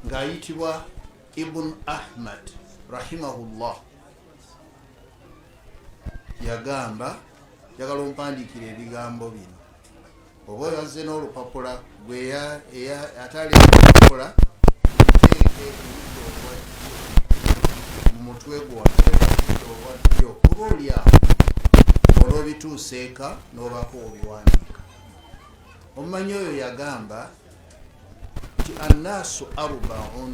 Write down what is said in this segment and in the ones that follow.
Ng'ayitibwa Ibun Ahmad rahimahullah yagamba, njagala ompandiikira ebigambo bino, oba oyazze n'olupapula gwe ataali olupapula, teeke oludda olwa ddyo mu mutwe gwo, teeka oludda olwa ddyo, oba oli awo olw'obituusa eka n'obaako obiwandiika. Omumanyi oyo yagamba nti annaasu arbaun,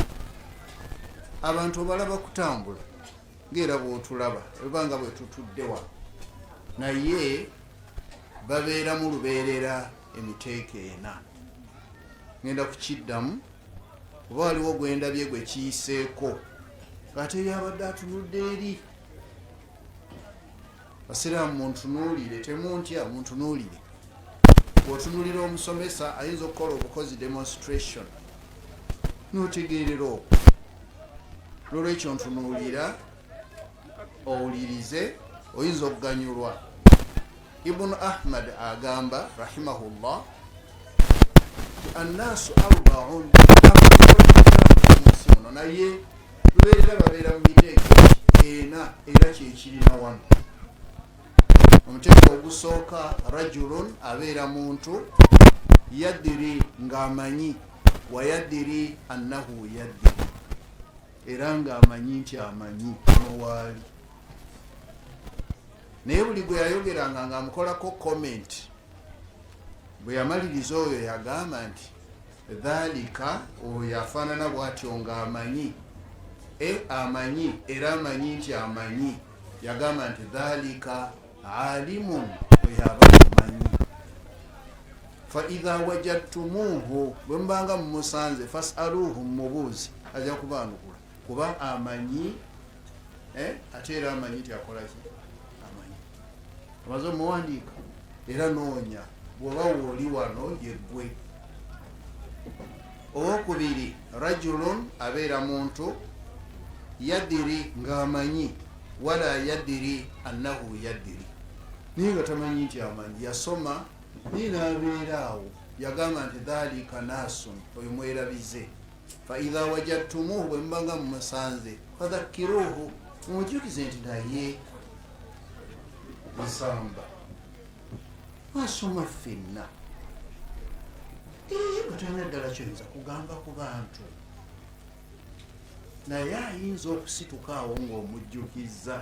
abantu obalaba kutambula ngaera bwotulaba oba nga bwetutudde wano, naye babeeramu lubeerera emiteeko ena. Ngenda kukiddamu oba waliwo gwendabye gwe kiyiseeko ng'ate yabadde atunudde eri. Basiraamu muntunuulire, temuntya, muntunuulire. Bw'otunuulira omusomesa ayinza okukola obukozi demonstration n'otegeerera okwo. N'olwekyo ntunuulira owulirize, oyinza okuganyulwa. Ibunu Ahmad agamba rahimahullah nti annaasu arbaun, munsi muno naye lubeerera babeera mu miteeko ena, era kyekirina wano. Omuteeko ogusooka, rajulun, abeera muntu, yadiri, ng'amanyi, wayadiri annahu yadiri, era ng'amanyi nti amanyi nowaali, naye buli gwe yayogeranga ng'amukolako comment. Bwe yamaliriza oyo yagamba nti dhalika, oyo afaanana bw'atyo ng'amanyi, e amanyi era amanyi nti amanyi, yagamba nti dhalika alimun, oyo aba amanyi. Fa idha wajadtumuuhu, bwe mubanga mumusanze, fasaluuhu, mumubuuzi, ajja kubaanukula kuba amanyi, ate era amanyi nti akolaki, amanyi. Amaze omuwandiika era noonya bw'oba wooli wano yeggwe. Owokubiri, rajulun, abeera muntu, yadiri, ng'amanyi, wala yadiri annahu yadiri, naye nga tamanyi nti amanyi, yasoma naye n'abeera awo. Yagamba nti dhalika nasun, oyo mwerabize. Fa idha wajadtumuhu, bwe mubanga mumusanze, fadhakiruhu, mumujukize nti naye nsamba twasoma ffenna, nga tolina ddala kyoyinza kugamba ku bantu, naye ayinza okusituka awo ng'omujjukizza,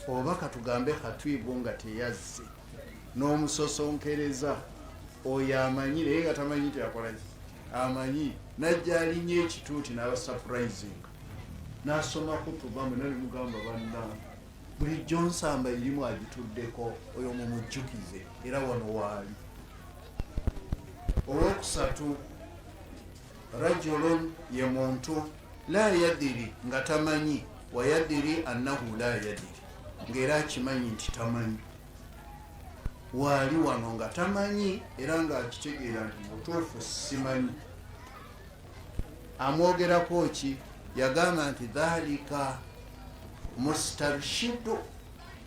oba katugambe khatwibu nga teyazze n'omusosonkereza, oyo amanyi naye nga tamanyi nti akolaki, amanyi, najja alinnya ekituuti n'aba surprising n'asoma kutuba mwena nemugamba bannange bulijjo nsamba erimu agituddeko, oyo mumujjukize era wano waali. Owokusatu, rajulun, ye muntu, la yadiri, nga tamanyi, wayadiri annahu la yadiri, ng'era akimanyi nti tamanyi, waali wano nga tamanyi era ng'akitegeera nti mutuufu simanyi. Amwogerako ki? Yagamba nti dhalika mustarshidu,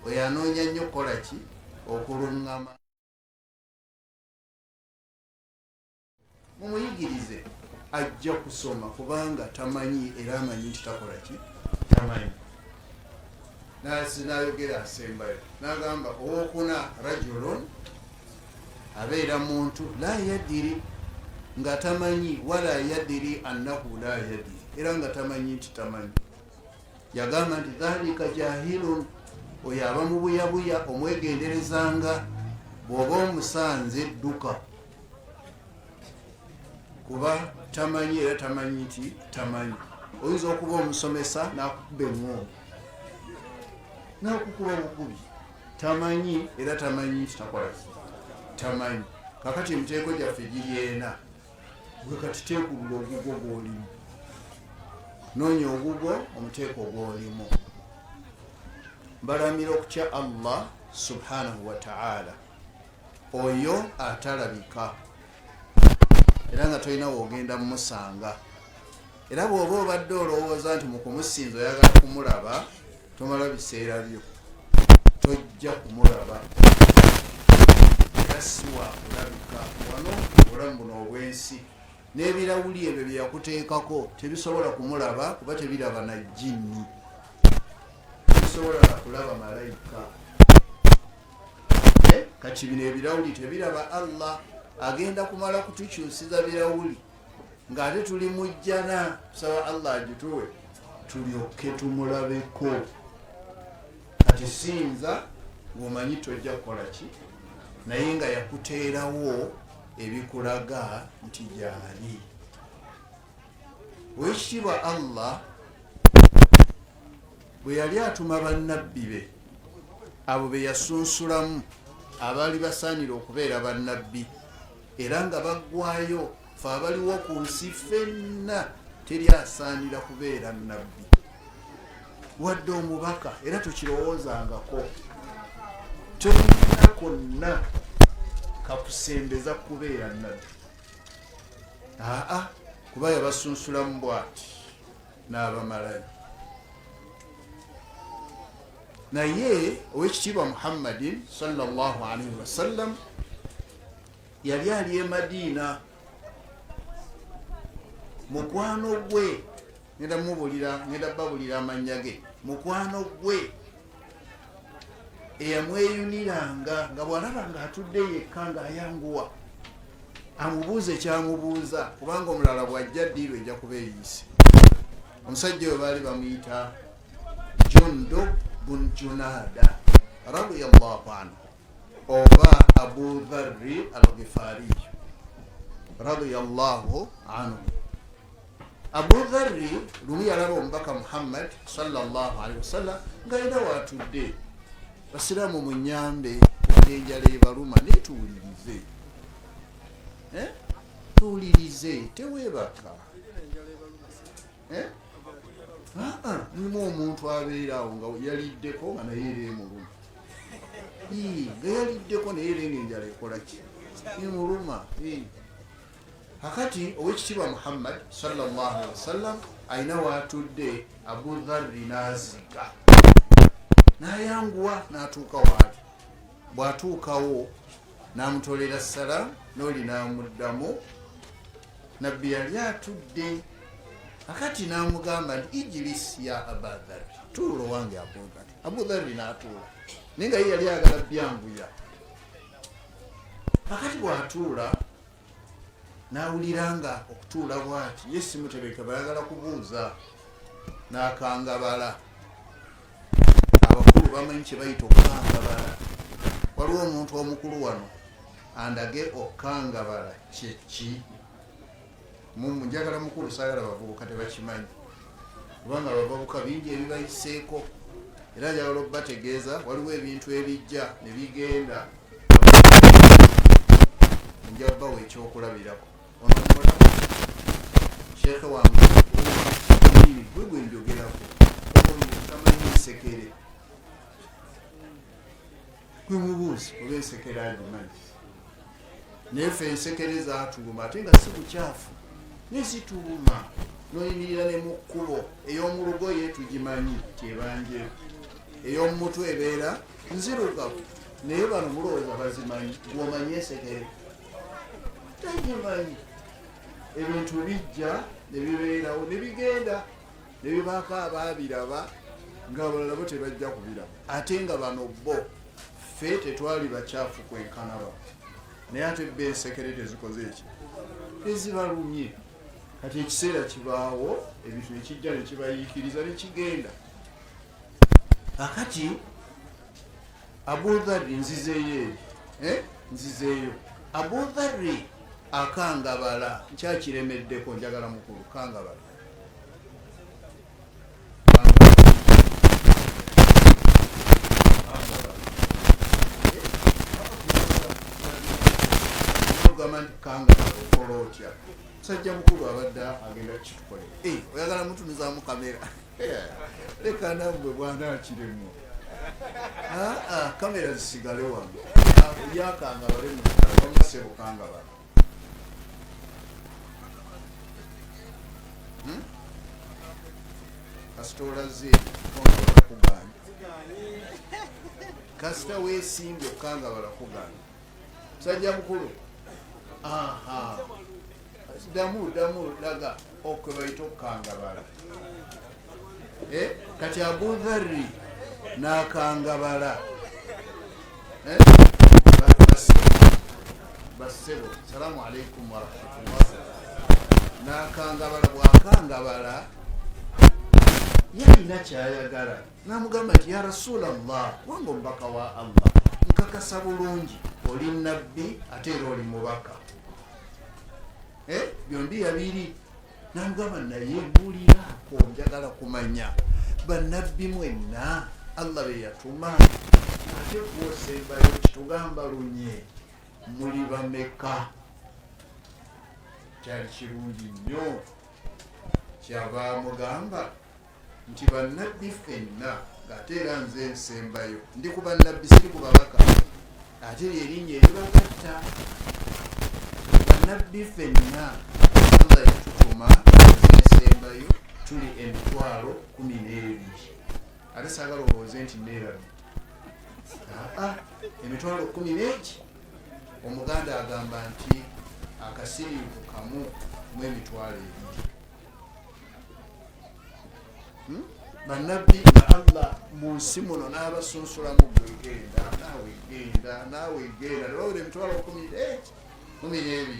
oyo anoonya nnyo okukola ki? Okuluŋŋama. Mumuyigirize, ajja kusoma kubanga tamanyi era amanyi nti takola ki, tamanyi. Nayogera asembayo nagamba owokuna, rajulun, abeera muntu, la yadiri, nga tamanyi, wala yadiri annahu la yadiri, era nga tamanyi nti tamanyi. Yagamba nti dhalika jahilun, oyo aba mubuyabuya, omwegenderezanga, bw'oba omusanze dduka kuba tamanyi era tamanyi nti tamanyi. Oyinza okuba omusomesa n'akukuba eŋŋombe, n'akukuba bukubi, tamanyi era tamanyi nti takola, tamanyi. Kakati emiteeko gyaffe giri ena, gwe kati teekulula ogugwo gw'olimu, noonya ogugwo omuteeko gw'olimu. Mbalamira okutya Allah subhanahu wataala, oyo atalabika era nga tolina woogenda mumusanga, era bw'oba obadde olowooza nti mu kumusinza oyagala kumulaba, tomala biseera byo, tojja kumulaba era si wakulabika wano obulamu buno obw'ensi. N'ebirawuli ebyo bye yakuteekako tebisobola kumulaba, kuba tebiraba na jinni, tebisobola na kulaba malayika. Kati bino ebirawuli tebiraba Allah. Agenda kumala kutukyusiza birawuli ng'ate tuli mu jjana. Tusaba Allah agituwe tulyoke tumulabeko. Kati sinza ng'omanyi tojja kukola ki, naye nga yakuteerawo ebikulaga nti gyali. Owekitiibwa Allah bwe yali atuma bannabbi be, abo be yasunsulamu abaali basaanira okubeera bannabbi era nga baggwayo, fe abaliwo ku nsi ffenna teri asaanira kubeera nabbi wadde omubaka, era tukirowoozangako. Tolina konna kakusembeza kubeera nabbi, aa, kuba yabasunsulamu bwati n'abamalayo. Naye owekitiibwa Muhammadin sallallahu alaihi wasallam yali ali e Madiina, mukwano gwe, ngenda mubulira, ngenda babulira amannya ge, mukwano gwe eyamweyuniranga nga bwalaba nga atudde yekka ng'ayanguwa amubuuza ekyamubuuza, kubanga omulala bw'ajja ddiiru ejja kuba eyiise. Omusajja oyo baali bamuyita Jundub bun Junada radiyallahu anhu, oba Abu Dharri Alghifariyu radiyallahu anhu. Abu Dharri lumu yalaba omubaka Muhammad sallallahu alaihi wasallam ng'alina waatudde. Basiraamu munyambe, wadde enjala ebaluma, naye tuwulirize, eh? Tuwulirize, teweebaka. Eh? Mulimu omuntu abeera awo nga yaliddeko nga naye era emuluma, nga yaliddeko naye era nga enjala ekola ki, emuluma. Kakati owekitiibwa Muhammad sallallahu alaihi wasallam alina waatudde, Abu Dharri n'aziga n'ayanguwa n'atuuka waali. Bw'atuukawo n'amutolera salamu, n'oli n'amuddamu. Nabbi yali atudde akati n'amugamba nti, "Ijlis ya Abadhari, tuula owange Abudhari." Abudhari n'atuula, naye nga ye yali ayagala byanguya. Akati bw'atuula n'awulira nga okutuula bwati ye simutebeeka, bayagala kubuuza, n'akangabala. Abakulu bamanyi kye bayita okukangabala. Waliwo omuntu omukulu wano andage okukangabala kyeki? Njagala mukulu, saagala bavubuka, tebakimanyi, kubanga abavubuka bingi ebibayiseeko, era njagala okubategeeza waliwo ebintu ebijja ne bigenda. Nja bawa ekyokulabirako. Ono omulaba, sheekhe wange, gwe gwe njogerako, oyo tamanyi nsekere. Gwe mubuuzi oba ensekere agimanyi, naye ffe ensekere zatuluma, ate nga si bukyafu, nezituluma noyimirira ne mu kkubo. Ey'omulugoye tugimanyi tyebanjeru, ey'omumutwe ebeera nzirugavu, naye bano mulowooza bazimanyi? Gwomanyi ensekere? Tagimanyi. Ebintu bijja ne bibeerawo ne bigenda ne bibaako abaabiraba ng'abalala bo tebajja kubiraba, ate nga bano bo ffe tetwali bakyafu kwenkana ba, naye ate bo ensekere tezikoze eki, tezibalumye. Kati ekiseera kibaawo ebintu nekijja nekibayiikiriza nekigenda. Akati Abudhari, nzizeeyo eri, eh? Nzizeeyo. Abudhari akangabala, nkyakiremeddeko, njagala mukulu kangabala. Ogamba nti kangabala okola otya? Musajja mukulu abadde agenda kukitukolera. Eh, oyagala mutunuzamu kamera, leka nammwe bwanakiremu. Kamera zisigale wano. Yakangabale bamusebo kangabala. Hmm? Kasita olaze kuganya, kasita weesimbye okukangabala kuganya. Musajja mukulu, aha. Ddamu, ddamu, laga okwe bayita okukangabala. Eh, kati Abudharri n'akangabala. Eh, bassebo, salaamu alaikum warahmatullah. N'akangabala, bw'akangabala yalina kyayagala, n'amugamba nti, ya Rasulallah, wange omubaka wa Allah, nkakasa bulungi oli nabbi ate era oli mubaka. Eh, byombi yabiri. Namugamba, naye mbuuliraako, njagala kumanya, bannabbi mwenna Allah be yatuma, ate gwosembayo, kitugamba lunye, muli bameka? Kyali kirungi nnyo. Kyava amugamba nti, bannabbi ffenna, ng'ate era nze nsembayo, ndi ku bannabbi, siri ku babaka, ate lyerinnya eribagatta. Bannabbi ffenna Allah yatutuma, nze nsembayo, tuli 120,000. Ate saagala olowooze nti neerabye. Aa, 120,000. Omuganda agamba nti akasiriivu kamu mu 20,000. Bannabbi nga Allah mu nsi muno n'abasunsulamu, gwegenda, naawe genda, naawe genda, nebawera 120,000.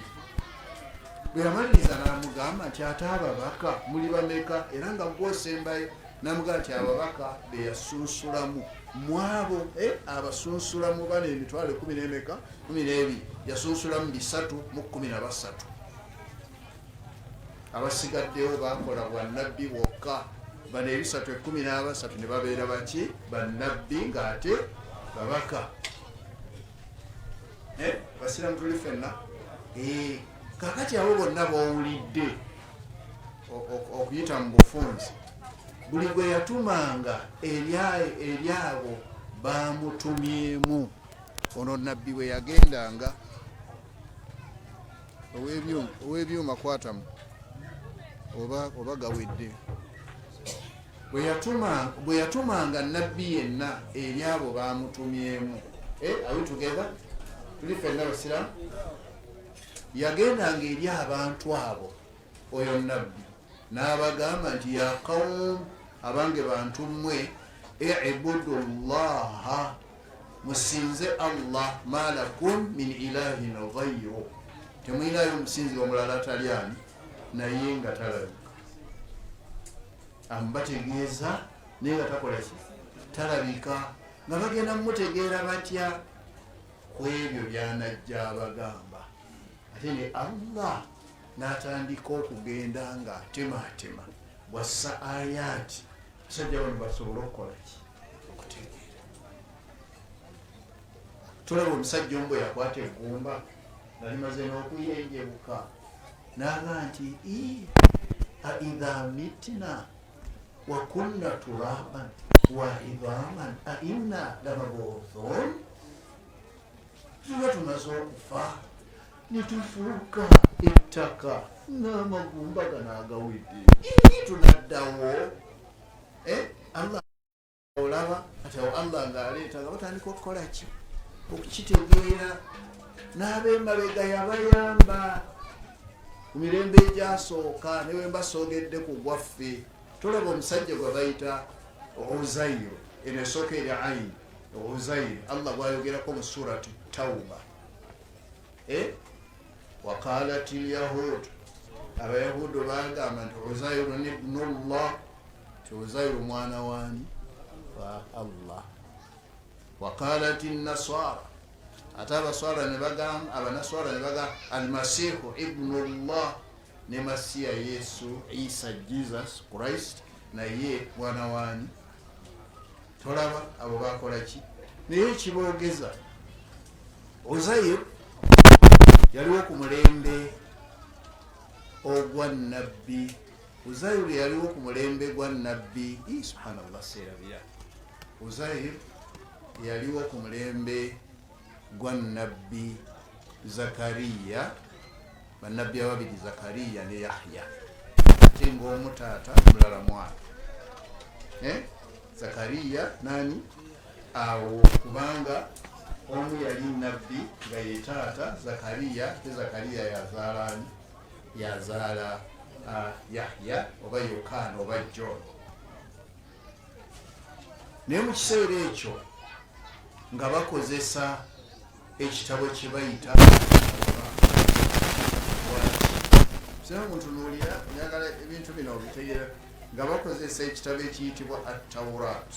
Bwe yamaliriza n'amugamba nti, ate ababaka muli bameka, era nga gwosembayo? N'amugamba nti ababaka be yasunsulamu mwabo, abasunsulamu bano emitwalo ekumi n'emeka, 12, yasunsulamu 313. Abasigaddewo bakola bwannabbi bwokka. Bano 313 ne babeera baki? Bannabbi ng'ate babaka. Basiramu tuli ffenna. Kakati abo bonna b'owulidde okuyita mu bufunzi, buli gwe yatumanga eri abo bamutumyemu. Ono nabbi bwe yagendanga, ow'ebyuma kwatamu oba gawedde. Bwe yatumanga nabbi yenna eri abo bamutumyemu. Are we together? Tuli ffenna basiramu. Yagendanga eri abantu abo, oyo nabbi n'abagamba nti, ya qawum, abange bantu mmwe, ibudu llaha, musinze Allah, ma lakum min ilahin ghairu, temulinayo omusinzi omulala atali ani, naye nga talabika. Amubategeeza naye nga takola ki? Talabika. Nga bagenda mumutegeera batya ku ebyo byanajja abagamba? Ate ne Allah n'atandika okugenda nga atematema bwassa ayaati, basajja bano basobole okukola ki? Okutegeera. Tulaba omusajja omu bwe yakwata eggumba nga limaze n'okuyenjebuka, n'aga nti, aidha mitna wa kunna turaban wa idhaman ainna lamabuthun, tuba tumaze okufa netufuuka ettaka n'amagumba gano agawedde, tunaddawo? Eh, Allah olaba ati awo Allah ng'aleeta nga batandika okukola ki? Okukitegeera. N'ab'emabega yabayamba ku mirembe egyasooka. Ne bwe mbasoogedde ku gwaffe, tolaba omusajja gwe bayita Uzairu, eno esooka eri aini, Uzairu Allah gwayogerako mu Surati Tauba. Eh? Waqalat lyahud, abayahudu bagamba nti Uzairun ibnullah, ti Uzairu mwana wani? Wa Allah. Waqalat nasara, ate abaswara ne bagamba, abanaswara ne bagamba, almasihu ibnullah, ne Masiya Yesu, Isa, Jesus Christ, naye mwana wani? Tolaba abo bakola ki? Naye ekiboogeza, Uzair yaliwo ku mulembe ogwa nabbi. Uzair yaliwo ku mulembe gwa nabbi. Subhanallah, seerabira. Uzair yaliwo ku mulembe gwa nabbi Zakariya, bannabbi ababiri, Zakariya ne Yahya, ate ngaomu taata, omulala mwana. Eh? Zakariya nani awo, kubanga omu yali nabbi nga ye taata Zakariya, te Zakariya yazaalaani? Yazaala Yahya oba Yokaana oba John. Naye mu kiseera ekyo nga bakozesa ekitabo kye bayita sinamuntunuulira, njagala ebintu bino obitegeera, nga bakozesa ekitabo ekiyitibwa Attaurat,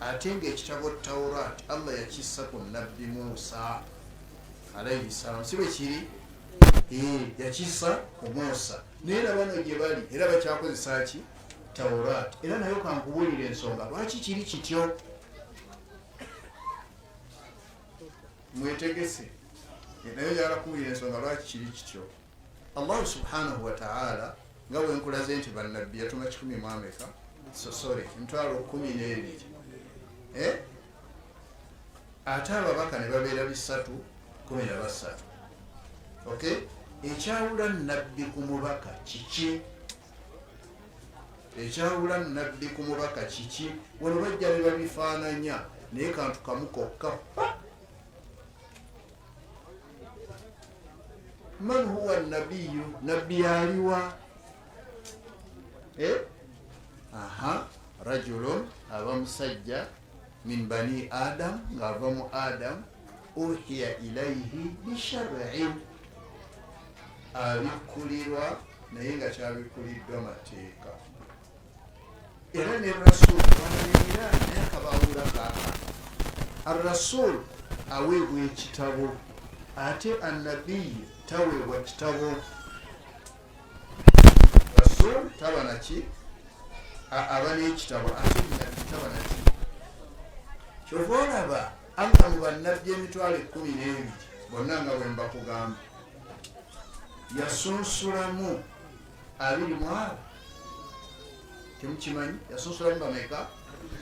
ate nga ekitabo Taurat Allah yakissa ku Nabbi Musa alaihi salam. Si bwe kiri? Yakissa ku Musa, naye na bano gye bali era bakyakozesa ki? Taurat. Era nayo kankubuulira ensonga lwaki kiri kityo. Mwetegese? Naye oyagala kuwulira ensonga lwaki kiri kityo. Allahu subhanahu wataala, nga bwenkulaze nti bannabbi yatuma kikumi mu ameka, so sorry, 120,000, eh? Ate ababaka ne babeera 313. Okay, ekyawula nabbi ku mubaka kiki? Ekyawula nabbi ku mubaka kiki? Wano bajja ne babifaananya, naye kantu kamu kokka. Man huwa nabiyu? Nabbi aliwa? Eh? Aha, rajulun, aba musajja, min bani Adam, ng'ava mu Adam, uhiya ilaihi bishar'in, abikkulirwa, naye nga kyabikkuliddwa mateeka. Era ne rasul banalira, naye akabawula kaaka, arrasul aweebwa ekitabo, ate annabiyi taweebwa kitabo. Rasul taba naki? Aba n'ekitabo, ate nabbi taba naki. Kyova olaba Allah mu bannabbi 120,000 bonna, nga bwe mbakugamba, yasunsulamu abiri mu abo. Temukimanyi? Yasunsulamu bameka?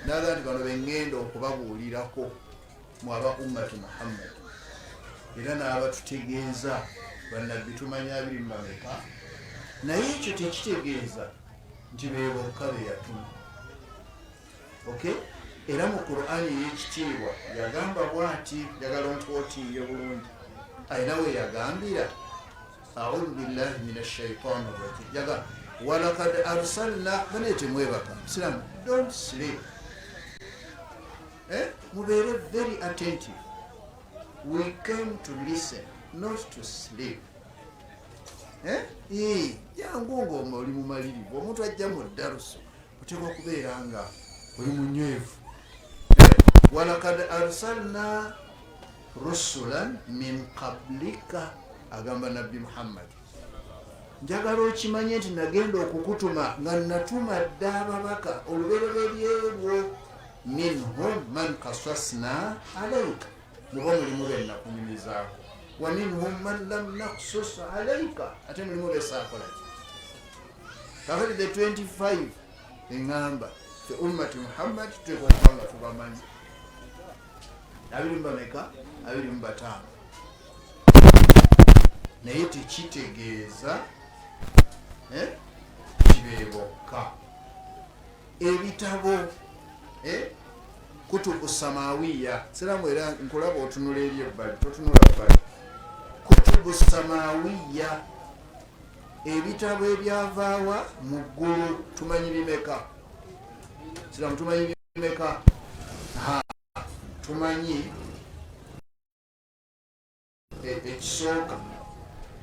Naga nti bano beŋŋenda okubabuulirako mu aba ummati Muhammad, era n'abatutegeeza bannabbi tumanyi abiri mu bameka. Naye ekyo tekitegeeza nti be bokka be yatuma. Okay, era mu Qur'ani ey'ekitiibwa yagamba bwati, njagala onkwotinge bulungi, alina we yagambira, audhu billahi min ashaitani rajim, yaga walakad arsalna. Bane, temwebaka, silamu, don't sleep, eh? Mubeere very attentive. We came to listen, not to sleep, eh? Jangu nga oli mumalirivu. Omuntu ajja mu ddarusu oteekwa kubeera nga oli munywevu. Walakad arsalna rusulan min qablika, agamba Nabbi Muhammad, njagala okimanye nti nagenda okukutuma nga natuma dda ababaka olubereberyerwo. Minhum man kasasna alaika, muba mulimu benakunyumizaako, wa minhum man lam naksus alaika, ate mulimu besaakolaki. Kakati the 25 eŋŋamba fe ummati Muhammad tuteekwa okuba nga tubamanyi abiri mu bameka? 25. Naye tekitegeeza kibe bokka. Ebitabo, eh? Kutubu samawiya, siramu, era nkulaba otunula eri ebbali, totunula bbali. Kutubu samawiya, ebitabo ebyavaawa mu ggulu, tumanyi bimeka? Siramu, tumanyi bimeka? Tumanyi ekisooka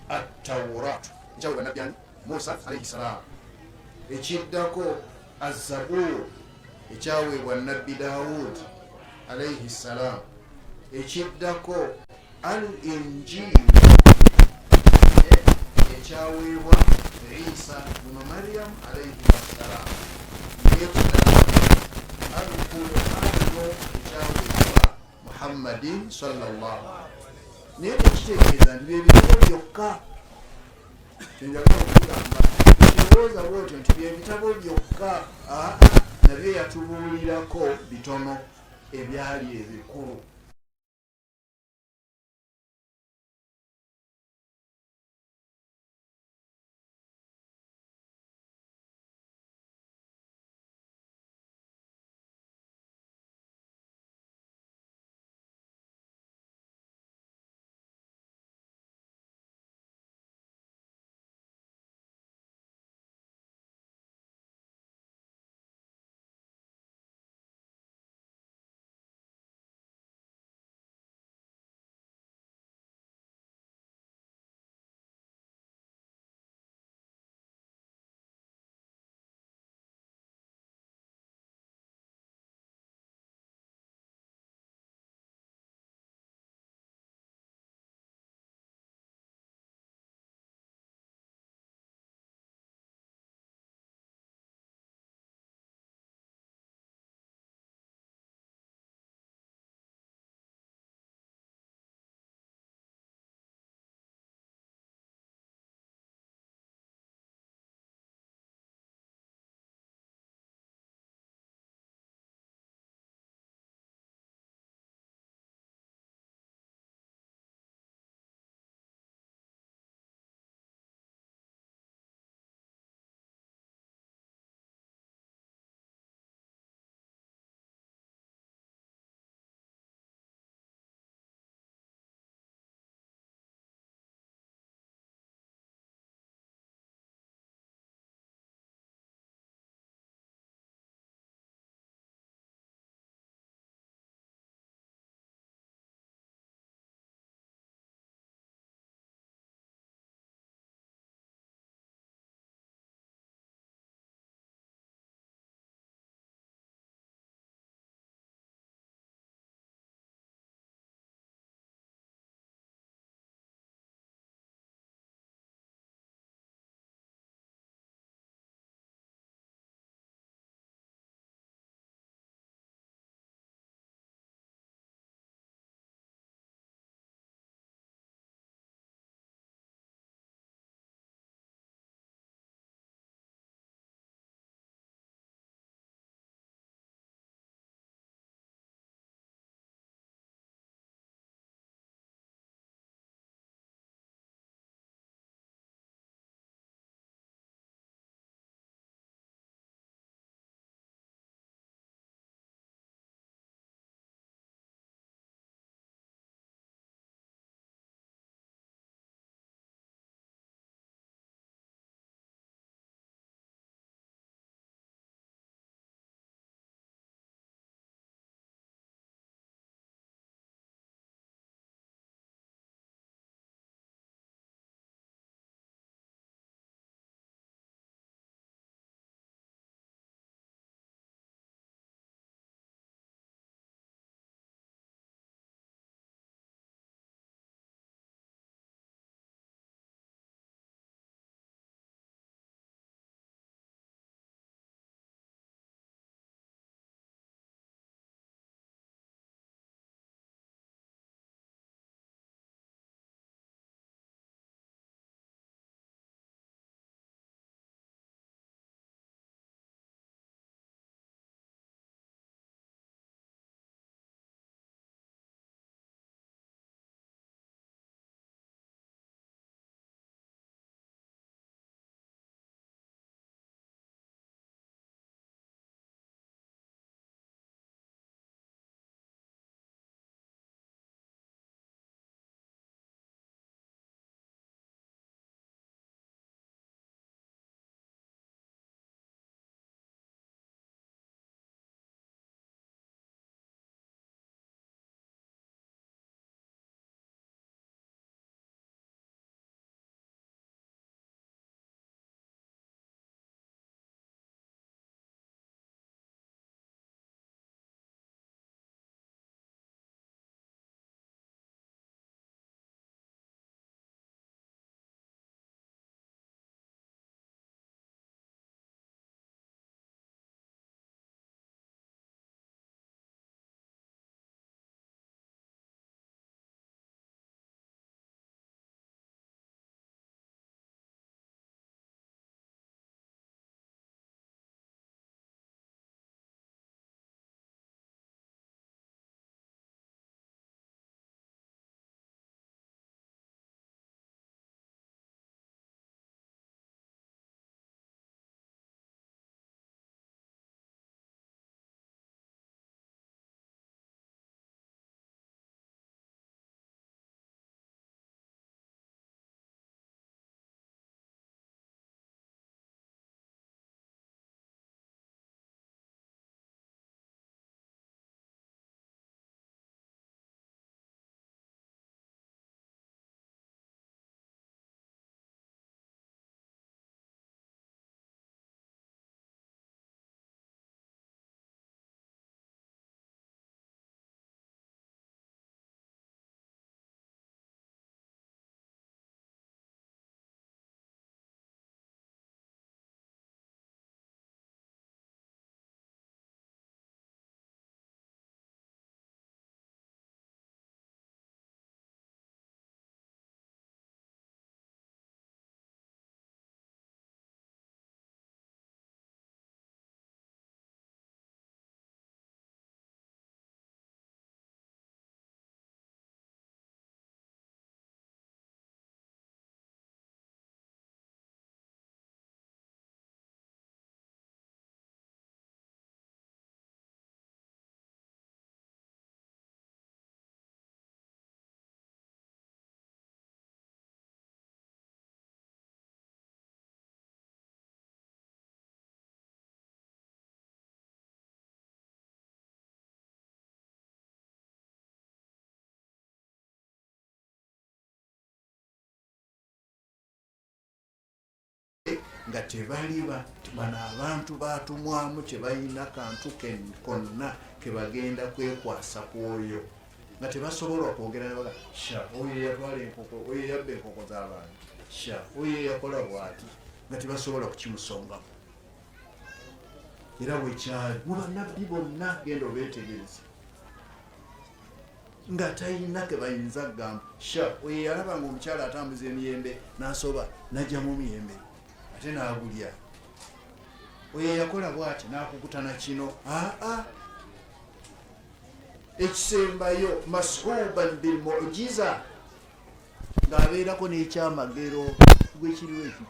Attawurat, ekyaweebwa nabbi Musa alaihi salam. Ekiddako Azabur, ekyaweebwa Nabbi Dawud alaihi salam. Ekiddako Al Injil, ekyaweebwa Isa bunu Mariam alaihi wassalam. Nekirala Al Quranu, ekyaweebwa Muhammadin sallallahu. Naye tekitegeeza nti byebitabo byokka. Kyenjagala okugamba, ekirowooza bwotyo nti byebitabo byokka, nabyo yatubuulirako bitono ebyali ebikulu. Nga tebaliba bano abantu batumwamu, tebalina kantu konna kebagenda kwekwasa ku oyo, nga tebasobola kwogera nebaga sha oyo yatwala enkoko, oyo yabba enkoko z'abantu, sha oyo yakola bwati, nga tebasobola kukimusongamu. Era bwekyali mu bannabbi bonna, genda obeetegereze, nga talina kebayinza kugamba sha oyo yalaba nga omukyala atambuza emiyembe n'asoba najjamu omuyembe ate n'agulya, oyo yakola bwati n'akukuta na kino. Aa, ekisembayo, mashuban bilmujiza, ng'abeerako n'ekyamagero. Gwekiriwo ekyo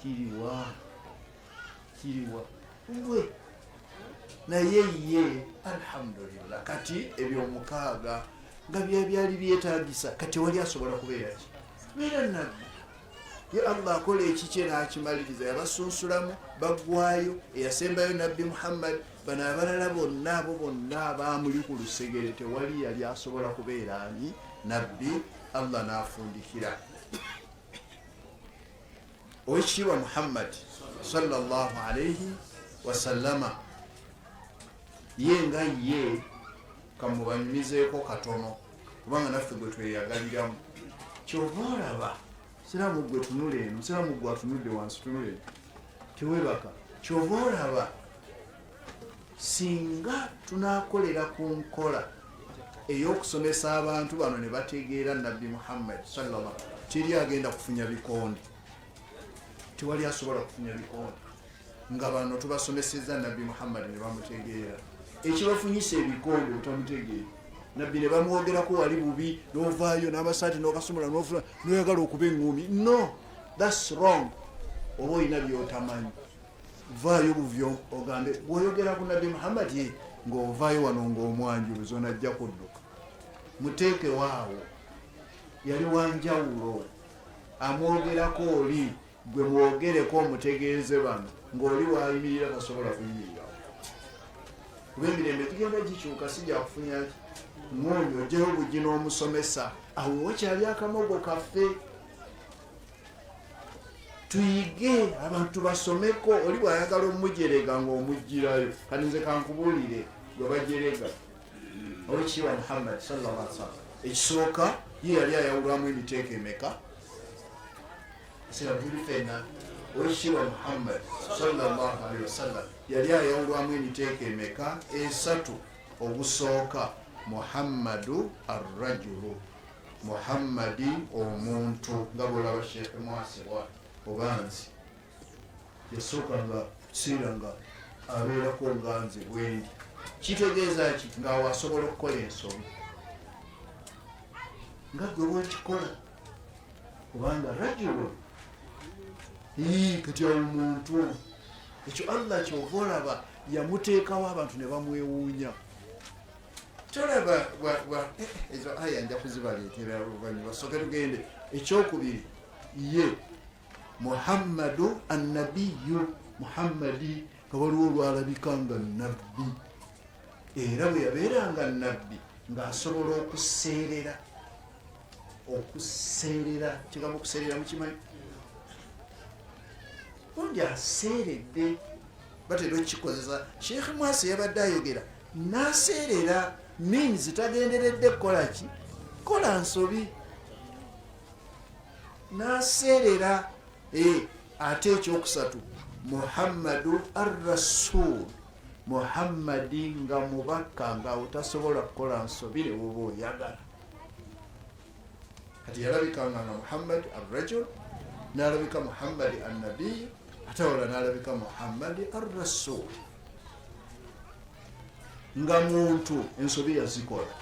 kiriwa? Kiriwa gwe? Naye ye alhamdulillah, kati ebyomukaaga nga byebyali byetagisa, kati wali asobola kubeera ki? Beera nabbi. Ye Allah akola ekikye n'akimaliriza, yabasunsulamu baggwayo, eyasembayo Nabbi Muhammad. Bano abalala bonna, abo bonna abamuli ku lusegere, tewali yali asobola kubeera ani? Nabbi. Allah n'afundikira Owekitiibwa Muhammad sallallahu alaihi wasallama. Ye nga ye kamubanyumizeeko katono, kubanga naffe gwe tweyagaliramu. Kyova olaba siramu gwe tunula eno, siramu gwe atunudde wansi, tunula eno, tewebaka. Kyova olaba singa tunakolera ku nkola ey'okusomesa abantu bano ne bategeera Nabbi Muhammad sallallahu, teri agenda kufunya bikonde, tewali asobola kufunya bikonde nga bano tubasomeseza Nabbi Muhammad ne bamutegeera. Ekibafunyisa ebikonde otamutegeera nabbi, ne bamwogerako wali bubi, novaayo n'amasaati n'okasumula nofuna noyagala okuba eŋŋumi. No, that's wrong. Oba olina byotamanyi, vaayo buvyo ogambe bw'oyogera ku Nabbi Muhammad, ye ng'ovaayo wano ng'omwanjuluzi onajja kudduka. Muteekewaawo, yali wanjawulo. Amwogerako oli gwe mwogereko, omutegeeze bano ng'oli wayimirira tasobola kuyimirirawo, kuba emirembe gigenda gikyuka, si gyakufunyaki ŋŋoonyi. Ojjayo bugi n'omusomesa awo wakyali akamogo kaffe, tuyige, abantu basomeko. Oli bw'ayagala omujerega ng'omugirayo. Kati nze kankubuulire gwe bajerega Owekitiibwa Muhammad sallallahu alaihi wasallam. Ekisooka, ye yali ayawulwamu emiteeko emeka? Sira tuli fenna. Owekitiibwa Muhammad sallallahu alaihi wasallam yali ayawulwamu emiteeko emeka? Esatu. Ogusooka, Muhammadu arrajulu, Muhammadi omuntu, nga bwolaba Sheekh Mwasibwa oba nzi, yasooka nga kiseera nga abeerako nga nze bwendi. Kitegeeza ki? Ngaawo asobola okukola ensobi nga gwe bwekikola, kubanga rajulu. Kati awo muntu ekyo Allah kyova olaba yamuteekawo abantu ne bamwewuunya. Tolaba ezo aya, nja kuzibaleetera oluvannyuma, soke tugende. Ekyokubiri, ye Muhammadu annabiyu, Muhammadi nga waliwo olwalabika nga nabbi, era bwe yabeeranga nabbi ng'asobola okuseerera. Okuseerera, kigambo okuseerera mukimanyi? Gundi aseeredde, batera okukikozesa. Sheekh Mwasi yabadde ayogera n'aseerera, means tagenderedde kukola ki? Kola nsobi n'aseerera. Ate ekyokusatu, Muhammadu arrasul, Muhammadi nga mubaka, nga otasobola kukola nsobi ne woba oyagala. Kati yalabikanga nga Muhammad arrajul, n'alabika Muhammadi annabiyu, ate wala n'alabika Muhammadi arrasul. Nga muntu ensobi yazikola,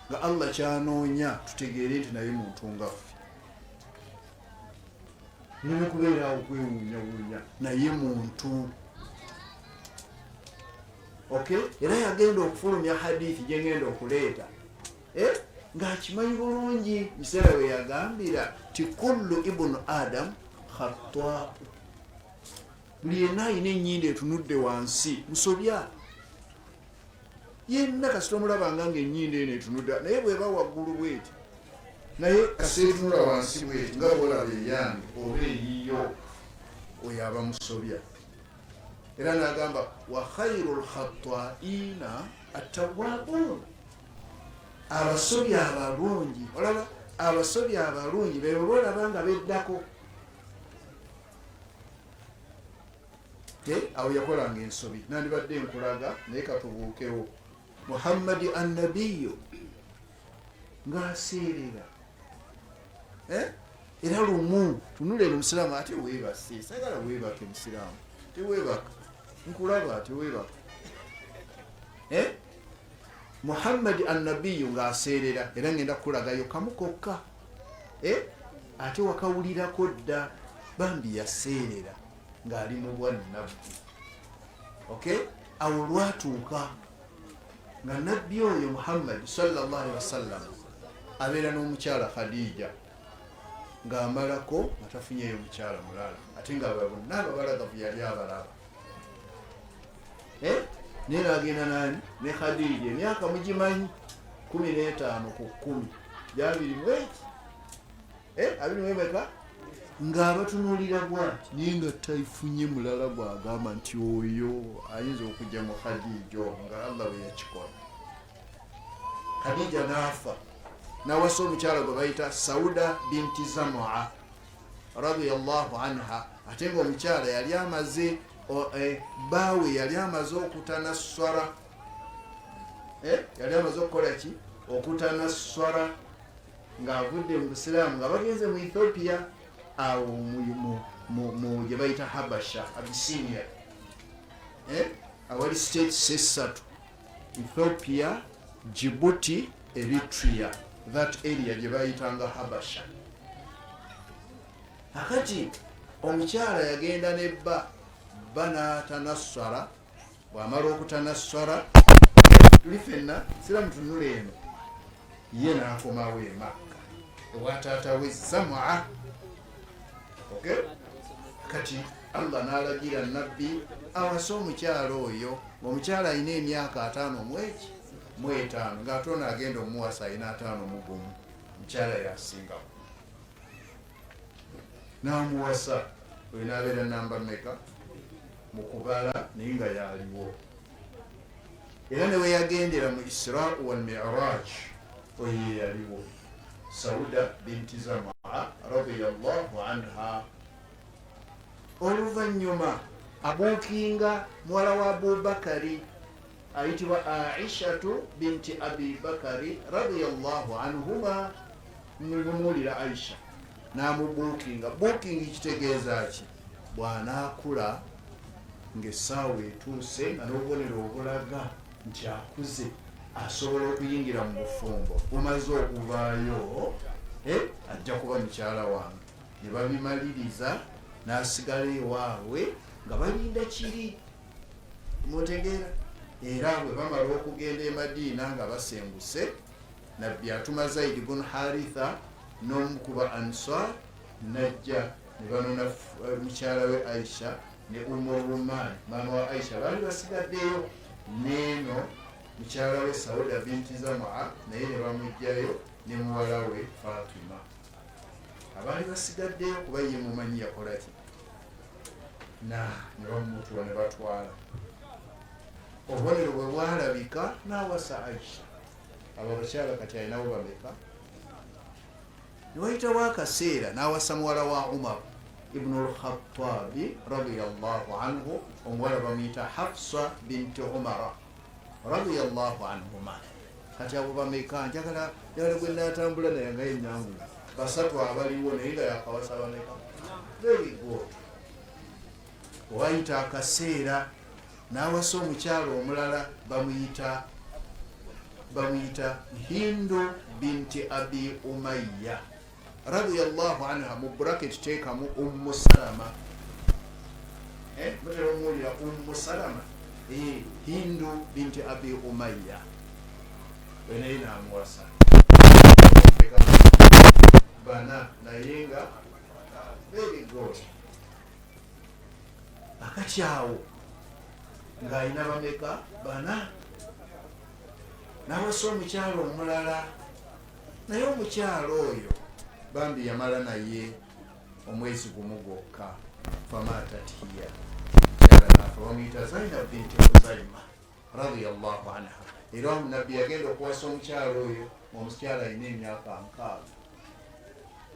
nga Allah kyanoonya tutegeere nti naye muntu ngaffe, nekubeeraawo kwewuunyawuunya, naye muntu. Ok, era yagenda okufulumya hadithi gyengenda okuleeta, eh? Ng'akimanyi bulungi kiseera we yagambira ti kullu ibunu Adam khatau, buli yenna alina enyindo etunudde wansi musobya yenna. Kasita omulabanga nga enyindo eno etunudde, naye bweba waggulu bweti, naye kasita etunula wansi bweti nga bwolaba eyange oba eyiyo. Oyo aba musobya. Era n'agamba, wa khairu lkhataina attawabun, abasobya abalungi. Olaba abasobya abalungi bebo bolaba nga beddako. Awo yakolanga ensobi, nandibadde nkulaga, naye katubuukewo. Muhammadi annabiyo ng'aseerera, eh? Era lumu tunula eno, musiraamu, ate weebase. Sagala weebake, musiraamu, teweebaka, nkulaba teweebaka, eh? Muhammadi annabiyu ng'aseerera, era ngenda kukulagayo kamu kokka, eh? Ate wakawulirako dda. Bambi yaseerera ng'ali mu bwannabbi. Okay, awo lwatuuka nga nabbi oyo Muhammadi salllahalihi wasallam abeera n'omukyala Khadija, ng'amalako nga tafunyeyo mukyala mulala, ate nga bonna ababalagavu yali abalaba, eh? Naye nagenda nani? Ne Khadija. Emyaka mugimanyi, 15 ku 10 gyabiri mweki, eh? 21, ng'abatunulira bwati, naye nga taifunye mulala gwagamba nti oyo ayinza okujja mu Khadija. Nga Allah bwe yakikola, Khadija n'afa, nawasa omukyala gwe bayita Sauda binti Zamua radiallahu anha. Ate nga omukyala yali amaze, eh, baawe yali amaze okutanasswara, eh, yali amaze okukola ki? Okutanasswara, ng'avudde mu busiraamu, nga bagenze mu Ethiopia, awo mu gye bayita Habasha, Abisinia, eh? Awali states esatu, Ethiopia, Djibouti, Eritrea, that area gye bayitanga Habasha. Akati omukyala yagenda ne bba, bba n'atanasswara. Bw'amala okutanasswara, tuli fenna siramu, tunula eno, ye n'akomawo e Makka ewa taata we Zamua. Okay, kati Allah n'alagira nabbi awase omukyala oyo, ngaomukyala alina emyaka 55 mweki 5, ng'ate ono agenda omuwasa alina 51. Mukyala yasingawo, n'amuwasa. Oyo n'abeera namba meka mu kubala? Naye nga yaliwo era ne weyagendera mu Isra wal Miraj, oyo ye yaliwo, Sauda binti Zamaa radiallahu anha. Oluvannyuma abuukinga muwala wa Abubakari ayitibwa Aishatu binti Abi Bakari radiallahu anhuma. Mumuwulira Aisha, n'amubuukinga. Booking kitegeeza ki? Bw'anaakula ng'essaawa etuuse, nga n'obubonero obulaga nti akuze asobola okuyingira mu bufumbo bumaze okuvaayo, eh, ajja kuba mukyala wange. Ne babimaliriza, n'asigala ewaabwe nga balinda kiri. Mutegeera? Era bwe bamala okugenda e Madiina nga basenguse, nabbi atuma Zaidi bun Haritha n'omu ku ba Ansar, najja ne banona mukyala we Aisha ne Umuruman, maama wa Aisha, baali basigaddeyo. Neeno mukyala we Sauda binti Zamua naye ne bamugjayo ne muwala we Fatima, abaali basigaddeyo, kuba ye mumanyi yakolaki na ne bamutuwa ne batwala. Obubonero bwe bwalabika, n'awasa Aisha. Abo abakyala kati alinawo bameka? Newayitawo akaseera, n'awasa muwala wa Umar ibnu Lkhatabi radiallahu anhu. Omuwala bamuyita Hafsa binti Umara radiallahu anhuma. Kati abo bameka? Njagala njagala gwe natambula naye nga enyangu basatu abaliwo, naye nga yakawasa bameka? Very good. Wayita akaseera, n'awasa omukyala omulala, bamuyita Hindu binti Abi Umayya radiallahu anha. Mu bracket teekamu Ummu Salama. Eh, mutera omuwulira Ummu Salama, eh, Hindu binti Abi Umayya. Oyo naye namuwasa, bana, naye nga very good. Akati awo ng'alina bameka? Bana. Nawasa omukyalo omulala, naye omukyalo oyo bambi yamala naye omwezi gumu gwokka. Famatat hiya, mukyala naafa, bamuyita Zainab binti Khuzaima radiallahu anha. Era Nabbi yagenda okuwasa omukyala oyo, omukyala alina emyaka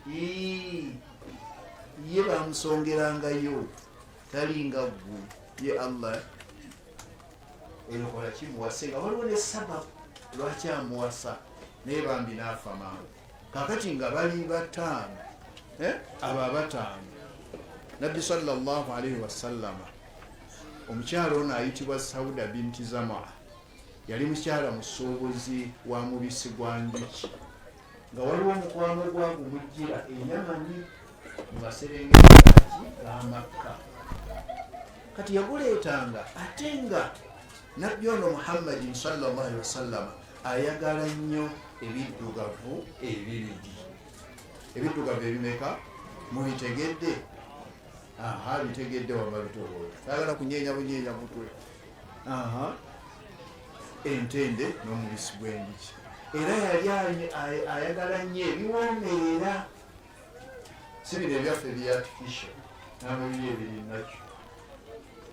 60. Ye bamusongerangayo, talinga ggwe. Ye Allah eyokola kimuwase nga waliwo ne sababu lwaki amuwasa, naye bambi naafa mangu. Kakati nga bali bataano, eh? Abo abataano, Nabbi sallallahu alaihi wasallama, omukyala ono ayitibwa Sauda binti Zamaa yali mukyala musuubuzi wa mubisi gwa njuki, nga waliwo omukwano gwagumujjira eyamani mu maserengeti ga Makka. Kati yaguleetanga, ate nga Nabbi ono Muhammadin sallallahu alaihi wasallama ayagala nnyo ebiddugavu ebibiri. Ebiddugavu ebimeka? Mubitegedde? Aha, bitegedde. Wama bitoboola, ayagala kunyeenya bunyeenya mutwe. Aha, entende n'omubisi gw'enjuki. Era yali ayagala nnyo ebiwoomerera, si bino ebyaffe ebya artificial n'amabiri ebiri nakyo,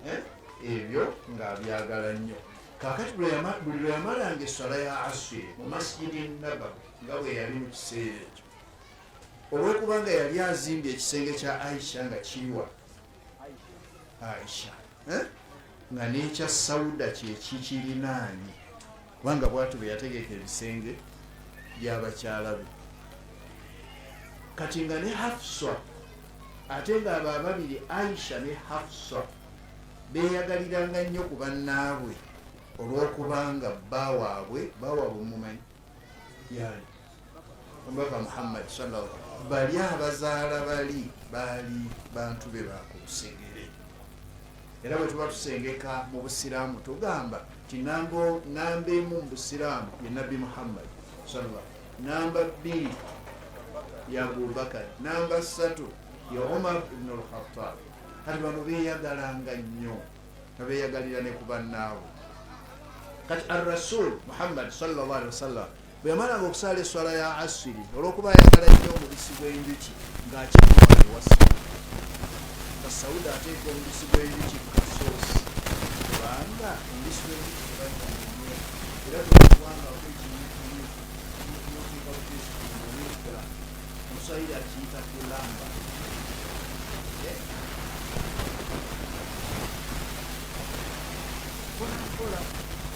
eh? Ebyo ng'abyagala nnyo. Kakati buli lwe yamalanga esswala ya asiri mu Masjidi Nabawi, nga bwe yali mu kiseera ekyo, olwokubanga yali azimbye ekisenge kya Aisha nga kiriwa Aisha, eh? Nga n'ekya Sauda kyekikirinaanye, kubanga bwatu bwe yategeka ebisenge by'abakyala be. Kati nga ne Hafsa, ate nga abo ababiri Aisha ne Hafsa beeyagaliranga nnyo ku bannaabwe, olw'okubanga bba waabwe, bba waabwe mumanyi yani Omubaka Muhammad salla, bali abazaala bali baali bantu be bakulusegere. Era bwe tuba tusengeka mu Busiraamu, tugamba nti namba emu mu Busiraamu ye Nabbi Muhammad salla, namba 2 ya Abubakari, namba 3 ye Umar ibnu Lkhatab. Kati bano beeyagalanga nnyo, nga beeyagalira ne ku bannaabwe. Kati Arrasul Muhammad sallallahu alaihi wasallam bwe yamalanga okusaala esswala ya asiri, olw'okuba ayagala nnyo omubisi gw'enjuki, ng'akitwala ewa Sauda, nga Sauda ateeka omubisi gw'enjuki ku kasoosi, kubanga omubisi gw'enjuki tebanywa, era tebagwangako ekiyuukiyuuku, noteeka buteesi ku. Omuswahili akiyita kulamba. Eh? Mpola.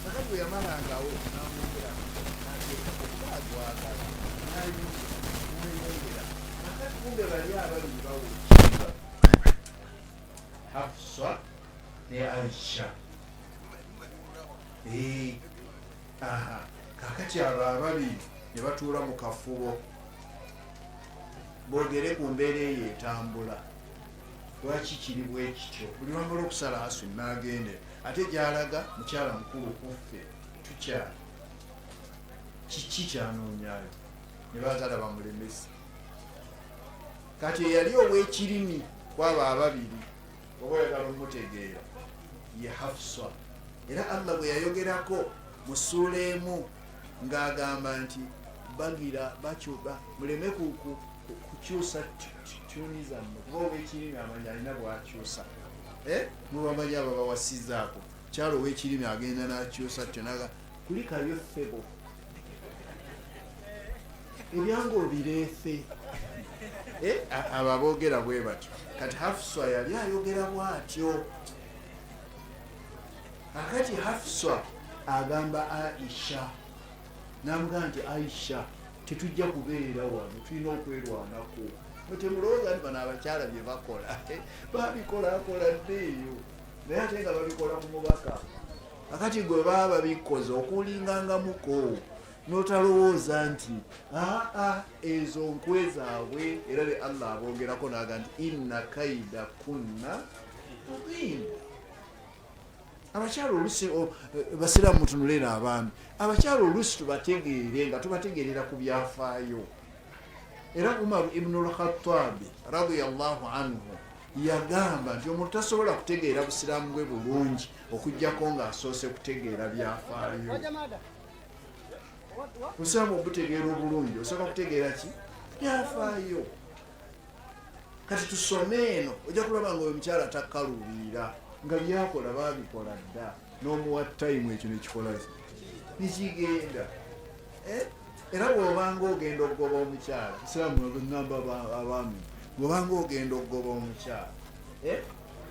Kakati bwe yamalangawo namwongera, nateekako kuba agwagala, nayongera. Kakati kumbe bali ababiri bawokiba Hafsa ne Aisha. Eh, aha, kakati abo ababiri ne batuula mu kafubo boogere ku mbeera eyo etambula, lwaki kiri bwe kityo. Buli lwamala okusala asu n'agende, ate gy'alaga mukyala mukulu kuffe tukyali, kiki kyanoonyayo? Ne baagala bamulemese. Kati eyali ow'ekirimi kwabo ababiri, oba oyagala omutegeera, ye Hafsa. Era Allah bwe yayogerako mu ssuula emu ng'agamba nti bagira bakyuba, muleme kukyusa tuni zammwe, kuba ow'ekirimi amanya alina bwakyusa. Eh? Mubamanyi abo bawasizaako kyalo, ow'ekirimi agenda n'akyusa tyo naga kulikayo ffebo ebyange obireese. Eh, abo aboogera bwe batyo. Kati Hafswa yali ayogera bw'atyo. Akati Hafswa agamba Aisha, namugamba nti, "Aisha, tetujja kubeera wano, tulina okwerwanako." Temulowooza nti bano abakyala bye bakola babikolakola dde eyo, naye ate nga babikola ku mubaka. Akati gwe baba babikoze okulingangamuko, notalowooza nti aa ezo nkwe zaabwe. Era be Allah aboogerako naga nti, "Inna kaida kunna azim." Abakyala olusi, basiraamu mutunuleera abaami, abakyala olusi tubategeere nga tubategeerera ku byafaayo. Era Umar ibnu Lkhatabi radiallahu anhu yagamba nti omuntu tasobola kutegeera busiraamu bwe bulungi okugjako ng'asoose kutegeera byafaayo. Busiraamu obutegeera obulungi osooka kutegeera ki? Byafaayo. Kati tusome eno, ojja kulaba nga oyo omukyala takkaluubirira, nga byakola baabikola dda, n'omuwa tayimu ekyo nekikola nekigenda. Era bw'obanga ogenda okugoba omukyala, isiraamu ŋŋamba abaami, bw'obanga ogenda okugoba omukyala,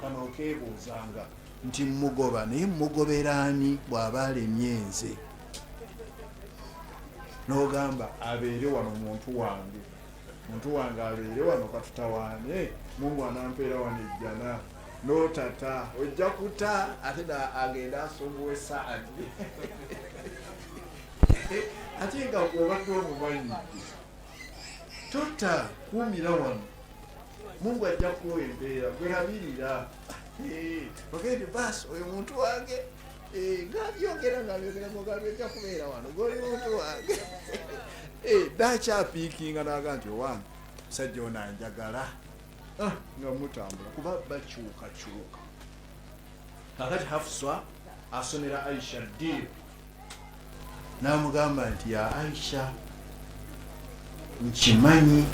kano okeebuuzanga nti mugoba, naye mugoberaani bw'aba alemye nze? N'ogamba abeere wano muntu wange, muntu wange abeere wano katutawaane, Mungu anampeera wano ejjana. N'otata ojja kuta, ate agenda asumbuwe Saadi, ate nga obadde omumanyidde. Tota, kuumira wano, Mungu ajja kukuwa empeera, gwerabirira ogende baasi, oyo muntu wange ngabyogera ngabyogera ngagambye ojja kubeera wano, goli muntu wange. Nakyapiikinga naga nti owange musajja ono anjagala, nga mutambula kuba bakyukakyuka. Kakati Hafsa asomera Aisha ddiiro, n'amugamba nti ya Aisha, nkimanyi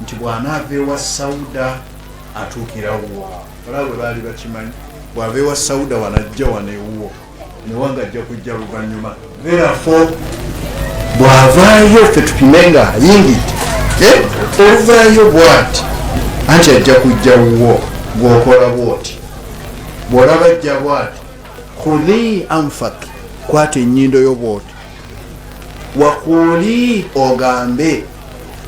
nti bw'anaava ewa Sauda atuukira wuwo. Olaba bwe baali bakimanyi, bw'ava ewa Sauda wano ajja wano ewuwo, newanga ajja kujja luvannyuma. Therefore bw'avaayo ffe tupime nga ayingidde, oluvaayo bw'ati anti ajja kujja wuwo, gw'okola bw'oti, bw'olaba ajja bw'ati, khudhi anfak, kwata ennyindo yo bw'oti, wakuuli ogambe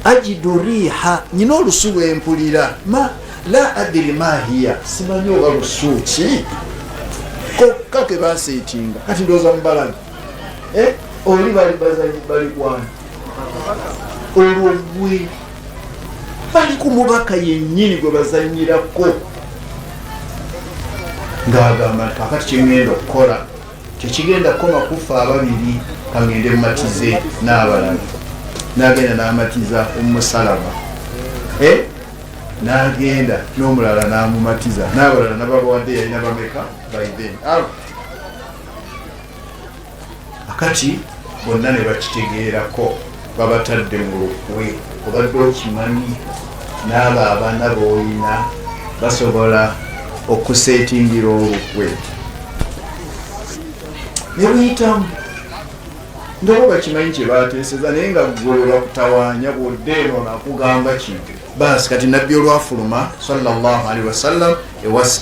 ajidu riiha, nyina olusu lwempulira, ma la adiri ma hiya, simanyi oba lusu ki, kokka ke baseetinga. Kati ndowooza mubalabe oli bali bazanyi bali kwani, olwo gwe bali ku mubaka yennyini gwe bazanyirako, ng'agamba nti kakati kyengenda okukola tekigenda kukoma kuffa ababiri, kangende mumatize n'abalala. N'agenda n'amatiza Umusalama, n'agenda n'omulala n'amumatiza n'abalala, nababawadde yalina bameka by then? Akati bonna ne bakitegeerako babatadde mu lukwe. Obadde okimanyi n'abo abaana b'olina basobola okuseetingira olukwe ne luyitamu, nga bo bakimanyi kye bateeseza, naye nga gwe bakutawaanya bw'odda eno nakugamba kino baasi. Kati nabbi olwafuluma sallallahu alaihi wasallam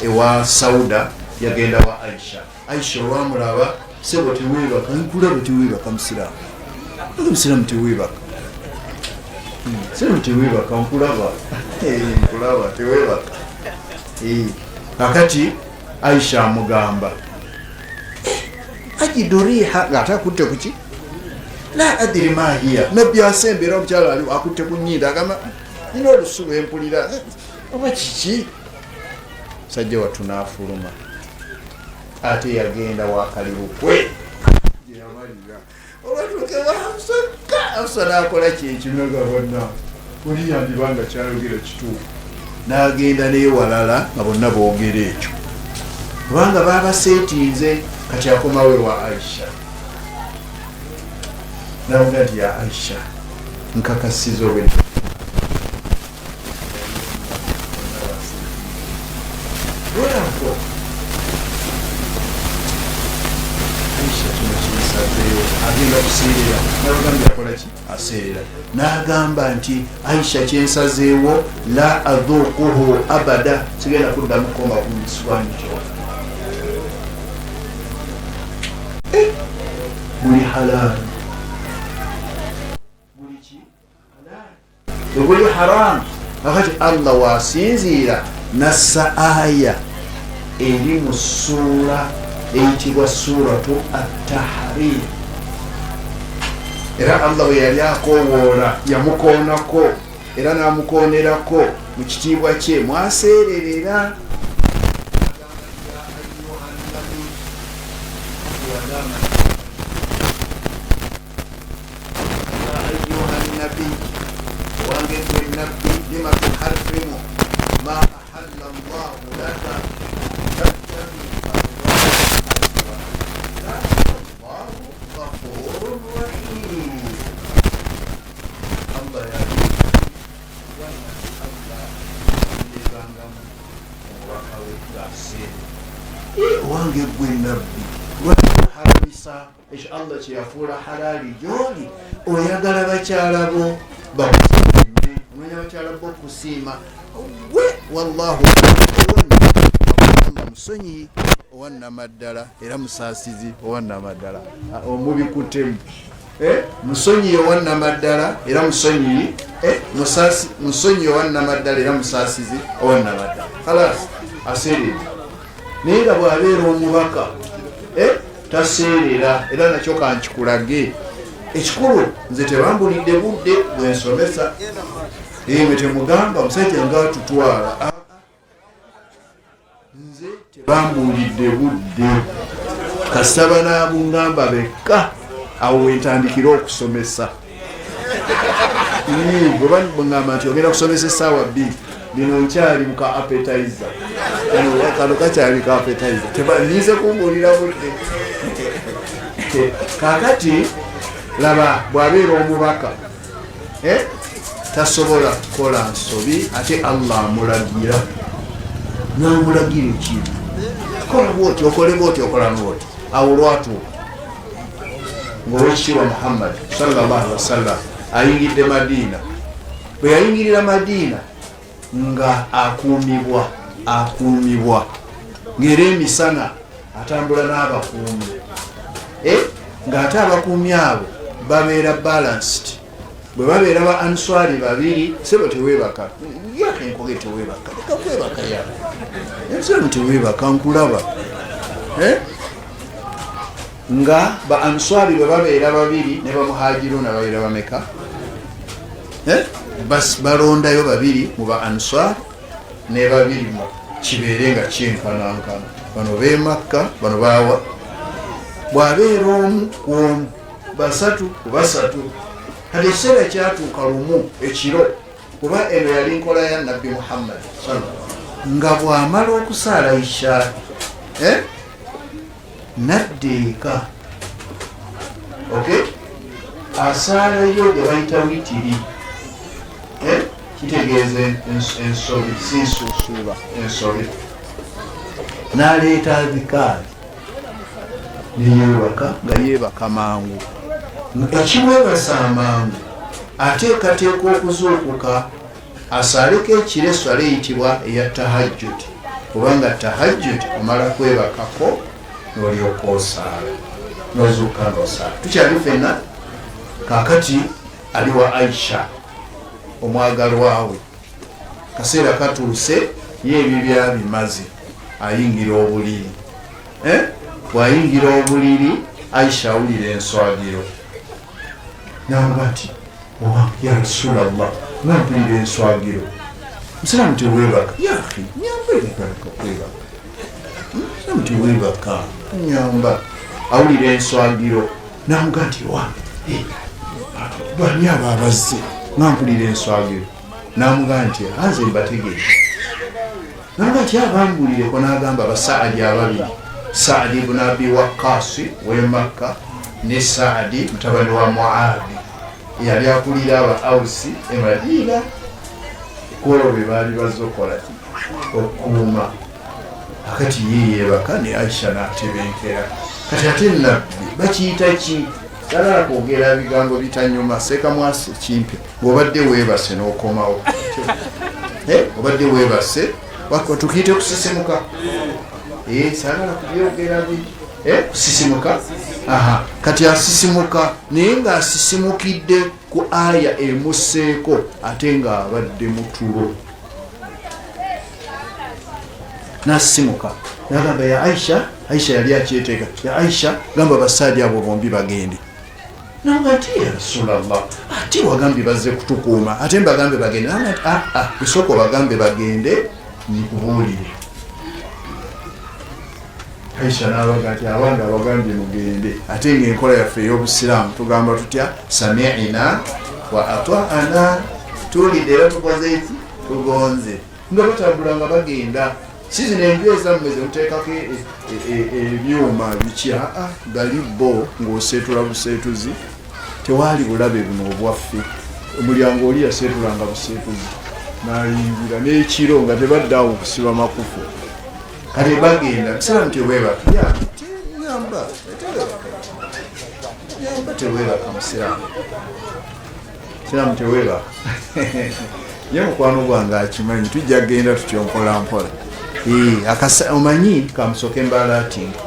ewa Sauda, yagenda wa Aisha. Aisha olwamulaba, sebo teweebaka, nkulaba teweebaka, musiraamu, musiraamu teweebaka, sebo teweebaka, nkulaba, nkulaba teweebaka. Kakati Aisha amugamba ajidu riiha, ng'ate akutte kuki, la adiri ma hiya. Nabbi asembera omukyala ali akutte ku nnyindo, agamba nina olusu lwempulira, oba kiki? Sajja wattu n'afuluma, ate yagenda wakalibukwe gyeyamalira. Olwatuuka ewa Hafusa, Hafusa n'akola kyekinoga bonna, oli yandibanga kyayogera kituufu, n'agenda n'ewalala nga bonna boogera ekyo, kubanga babaseetinze. Kati akomawo ewa Aisha namuga nti ya Aisha, nkakasiza obwe Therefore, Aisha kino kinsazeewo, agenda kuseerera. Nabagambye akola ki? Aseerera. N'agamba nti Aisha, kyensazeewo, la adhuquhu abada, sigenda kuddamu kukoma ku mubisi kyo guli halaali, guli ki? Teguli haramu. Kakati Allah wasinziira nassa aya eri mu ssuula eyitibwa Suratu Attahrim. Era Allah bwe yali akowoola yamukoonako, era n'amukoonerako mu kitiibwa kye mwaseererera. Ya ayuha nabiy, owange gwe nabbi, lima tuharrimu ma ahalla llahu laka tabtagi allahu ghafurun rahim. Allah yali Allah. Owange gwe Nabbi, lwaki ekyo Allah kyeyafuula halaali gyoli? Oyagala bakyala bo bakusiime, ononya bakyala bo okusiima gwe. Wallahu, Allah musonyiyi owannamaddala era musaasizi owannamaddala. Omubikutemu musonyiyi owannamaddala era musonyiyi, musonyiyi owannamaddala era musaasizi owannamaddala. Khalas, aseeredde. Naye nga bw'abeera omubaka taseerera, era nakyo kankikulage ekikulu. Nze tebambulidde budde bwensomesa mwe temugamba omusajja nga atutwala. Nze tebambuulidde budde, kasita banaabuŋŋamba bekka, awo wentandikira okusomesa. Bwe baŋŋamba nti ogenda kusomesa essaawa 2, bino nkyali muka appetizer, kano kakyali ka appetizer, tebanize kumbuulira budde. Kakati laba, bw'abeera omubaka tasobola kukola nsobi, ate Allah amulagira namulagira ekintu, kola bwoti, okole bwoti, okola bwoti. Awo olwatuuka ngaowekitiibwa Muhammad sallallahu wasallam ayingidde Madiina. Bwe yayingirira Madiina nga akuumibwa, akuumibwa ngaera emisana atambula n'abakuumi, ng'ate abakuumi abo babeera balanced. Bwe babeera ba Answari babiri, sebo teweebaka, yaka enkoge, teweebaka, leka kwebaka, yaka ensemu, teweebaka, nkulaba. Nga ba Answari bwe babeera babiri ne bamuhajiruna babeera bameka? Balondayo babiri mu ba Answar ne babiri mu kibeere nga kyenkanankana, bano bemakka, bano bawa. Bw'abeera omu ku omu, basatu ku basatu. Kati ekiseera kyatuuka lumu ekiro, kuba eno yali nkola ya Nabbi Muhammad, nga bw'amala okusaala isha nadda eka, okay, asaalayo gye bayita witiri. Kitegeeza ensobi, si nsuusuuba, ensobi, n'aleeta adhikaari neyebaka, nga yeebaka mangu. Ekimwebasa amangu, ateekateeka okuzuukuka asaaleko ekiro eswala eyitibwa eya tahajjud, kubanga tahajjud omala kwebakako nolyoka osaala, nozuuka nosaala. Tukyali fenna. Kakati ali wa Aisha omwagalwawe, kaseera katuuse, ye ebyo byabimaze, ayingira obuliri. Bwayingira obuliri, Aisha awulira enswagiro, namuga nti, "Ya Rasulallah, nga mpulira enswagiro." Musiraamu teweebaka, ya akhi, nyamba, erekaleka kwebaka. Musiraamu teweebaka, nyamba. Awulira enswagiro, namuga nti, "Wa bani abo abazze nga mpulira enswagiro?" Namuga nti, "Anze mbategeere." Namuga nti, "Abambulireko." Nagamba Basaadi ababiri, Saadi ibn Abi Wakasi wemakka ne Saadi mutabani wa Muadi yali akulira aba Ausi e Madiina, kwolwo bwe baali bazze okukola ki? Okukuuma. Akati ye yeebaka ne Aisha n'atebenkera. Kati ate Nabbi bakiyita ki? Sagala kwogera bigambo bitanyuma sekamwasi kimpe. Ng'obadde weebase n'okomawo, obadde weebase, tukiyite kusisimuka. Sagala kubyogera bi kusisimuka. Aha, kati asisimuka, naye ng'asisimukidde ku aya emusseeko, ate ng'abadde mutulo. Nasisimuka nagamba, "Ya Aisha." Aisha yali akyeteeka. "Ya Aisha, gamba basaadi abo bombi bagende." Naga nti, "Ya Rasulallah, ate wagambye bazze kutukuuma, ate mbagambe bagende?" Naga nti, "Aa, esooka obagambe bagende, nkubuulire." Aisha nabaga nti, "Abange, abagambye mugende." Ate ngaenkola yaffe ey'obusiraamu tugamba tutya? Samiina wa ataana, tuwulidde era tukoze eki? Tugonze. Nga batambula nga bagenda, si zino enju ezammwe zemuteekako ebyuma biki, aa, gali bo ng'oseetula buseetuzi, tewaali bulabe buno obwaffe. Omulyango oli yaseetulanga buseetuzi nayingira, n'ekiro nga tebaddaawo kusiba makufu. Kati bagenda musiraamu tewebaka yamba yamba tewebaka musiraamu musiraamu tewebaka ye mukwano gwange akimanyi tujja kugenda tutyo mpolampola omanyi kamusoke mbalatinga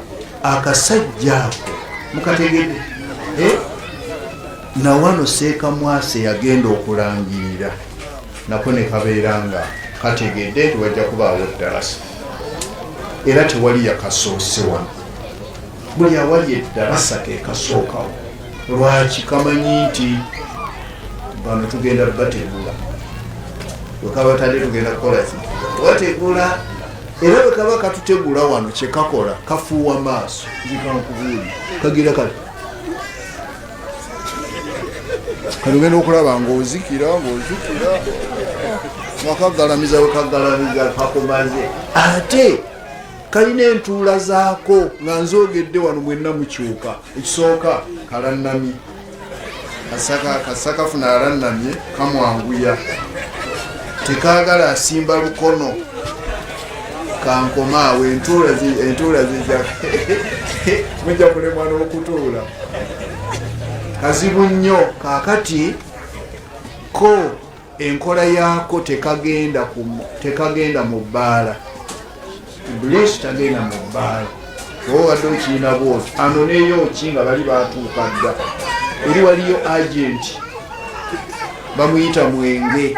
akasajja ako mukategedde eh? Nawano seeka mwase yagenda okulangirira nako nekabeera nga kategedde nti wajja kubaawo ddalasa era tewali yakasoose wano buli awali eddalasa kekasookawo lwaki kamanyi nti bano tugenda bategula wekabatadde tugenda kukolaki bategula era bwekaba katutegula wano kyekakola kafuuwa maaso nzikankubuuli kagira kati kati ogenda okulaba ngaozikira ngaozikira nga kagalamiza wekagalamiza kakumaze ate kalina entuula zaako nga nzogedde wano mwenna mukyuka ekisooka kalannamye kasakafuna alannamye kamwanguya tekagala asimba lukono kankomaawo entuula zija mujja kulemwa n'okutuula kazibu nnyo kakati ko enkola yaako tekagenda tekagenda mu bbaala ibulisi tagenda mu bbaala oba obadde okirina bwoti anoneyo ki nga bali batuuka dda eri waliyo agenti bamuyita mwenge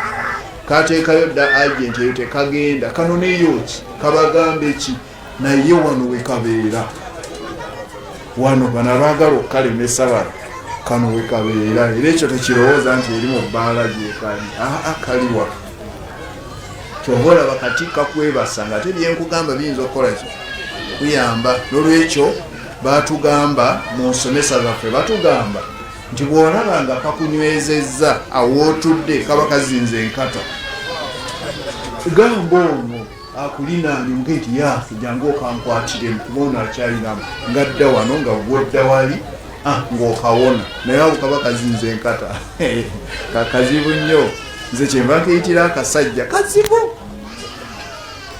kateekayo dda agenti eyo tekagenda kanoneyo ki kabagambe ki naye wano wekabeera wano bano abaagala okukalemesa bano kano wekabeera era ekyo tekirowooza nti eri mu bbaala gyekali aa kaliwa kyova olaba kati kakwebasa nga ate byenkugamba biyinza okukola ki kuyamba nolwekyo batugamba mu nsomesa zaffe batugamba nti bw'olaba nga kakunywezezza awootudde kaba kazinze enkata gamba ono akulinaanye omuge nti yaafe jangu okankwatiremu kuba ono akyalinamu ngadda wano nga gwodda wali ah, ng'okawona naye abo kaba kazinze enkata kakazibu nnyo nze kyenva nkeyitira akasajja kazibu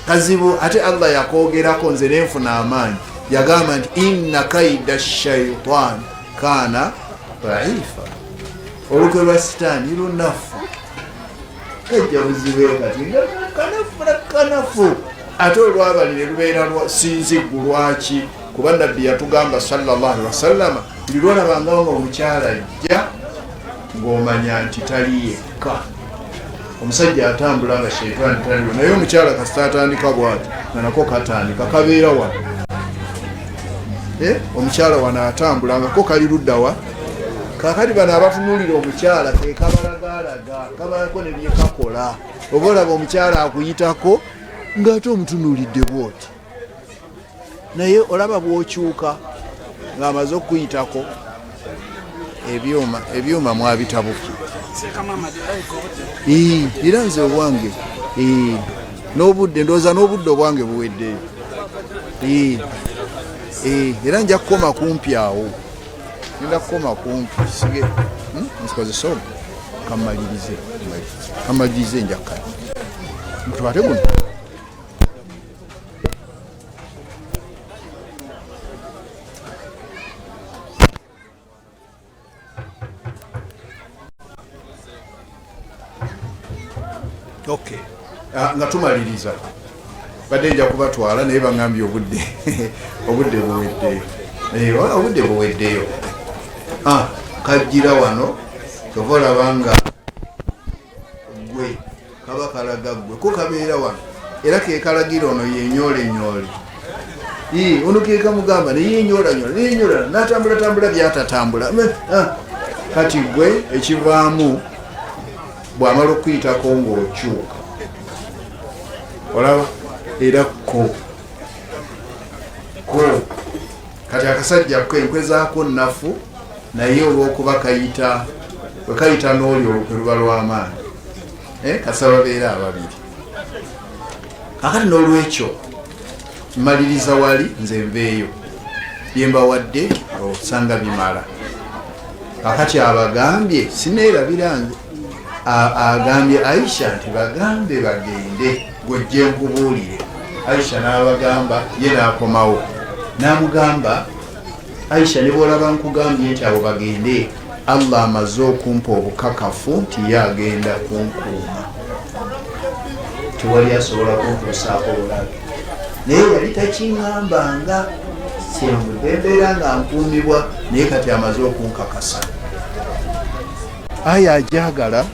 kazibu ate allah yakoogerako nze nenfuna amaanyi yagamba nti inna kaida shaitan kaana daifa olukwe lwa sitaani lunafu kajja buzibu kati nga kanafu nakanafu ate olwabali ne lubeera sinziggu lwaki kuba nabbi yatugamba salllahalihi wasallama buli lwolabangawo nga omukyala ajja ng'omanya nti tali yekka omusajja atambula nga shaitaani taliwo naye omukyala kasita atandika bwati nga nako katandika kabeera wano eh, omukyala wano atambula nga ko kali luddawa kakati bano abatunulira omukyala kekabalagalaga kabalako nebyekakola oba olaba omukyala akuyitako ngaate omutunulidde bwoti naye olaba bwokyuka ng'amaze okukuyitako ebyuma ebyuma mwabitabuki era nze obwange n'obudde ndowooza n'obudde obwange buweddeyo era nja kukoma kumpi awo ngenda kukoma kumpi sige hmm? nzikozesa ogwo kamalirize kamalirize njakala ntwate guno Okay. Ah, nga tumaliriza badde nja kubatwala naye baŋambye obudde obudde buweddeyo eh, obudde buweddeyo ah, kajjira wano kyova olaba nga gwe kaba kalaga ggwe ko kabeera wano era kekalagira ono yenyoolenyoole ono kekamugamba neyenyolanyola neyenyola natambulatambula byatatambula ah, kati gwe ekivaamu bwamala okuyitako ngaokyuka olaba era ko ko kati akasajja ko enkwe zaako nafu naye olwokuba kayita wekayita n'oli olukwe luba lw'amaanyi eh, kasa babeera ababiri kakati n'olwekyo maliriza wali nze nveeyo byembawadde osanga bimala kakati abagambye sineerabira nze agambye aisha nti bagambe bagende gwejje nkubuulire Aisha n'abagamba, ye n'akomawo n'amugamba, Aisha, ne bwolaba nkugambye nti abo bagende, Allah amaze okumpa obukakafu nti ye agenda kunkuuma, tewali asobola kuntuusaako bulabe. Naye yali takiŋŋambanga, kyenvudde mbeera nga nkuumibwa, naye kati amaze okunkakasa. Aya ajagala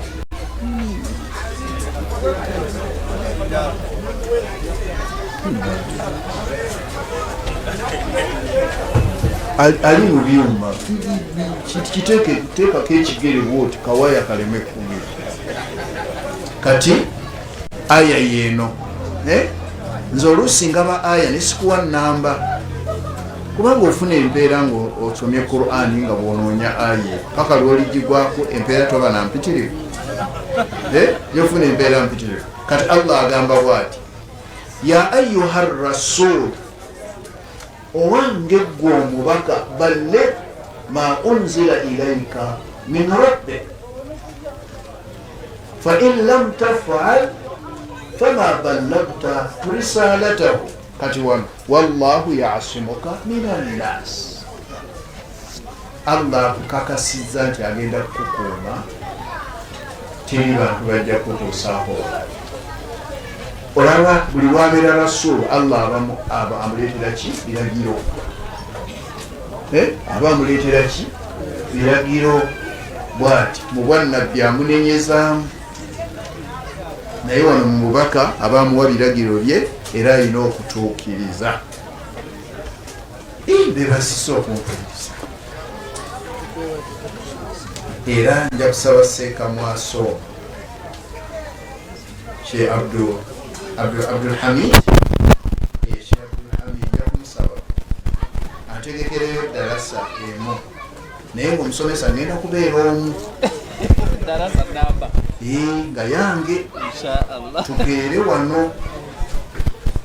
ali mu byuma, kiteekako ekigere bwoti, kawaya kaleme kugera. Kati aya yeeno, eh? Nze oluusi ngaba aya nesikuwa namba, kubanga ofuna empeera nga osomye Qurani nga bwonoonya aya paka lwoligigwako empeera toba nampitirivu, eh? Yofuna empeera mpitirivu. Kati Allah agamba bwati, ya ayuha rasul, owange ggwe omubaka, balligh ma unzila ilaika min rabbik fa in lam tafal fama ballagta risalatahu. Kati wano, wallahu yasimuka min annas, Allah akukakasizza nti agenda kukukuuma, teri bantu bajja kutuusaako. Olaba buli lwabeera rasul, Allah aba amuleetera ki? Biragiro. Eh? Aba amuleetera ki? Biragiro. Bwati mu bwannabbi amunenyezaamu, naye wano mu bubaka aba amuwa biragiro bye era alina okutuukiriza. Bebasise okumpuliriza, era nja kusaba Seekamwaso kye Abdulhamid, Abdulhamid, nja kumusaba antegekereyo ddalasa emu, naye nga omusomesa ngenda kubeera omu nga yange, tukeere wano,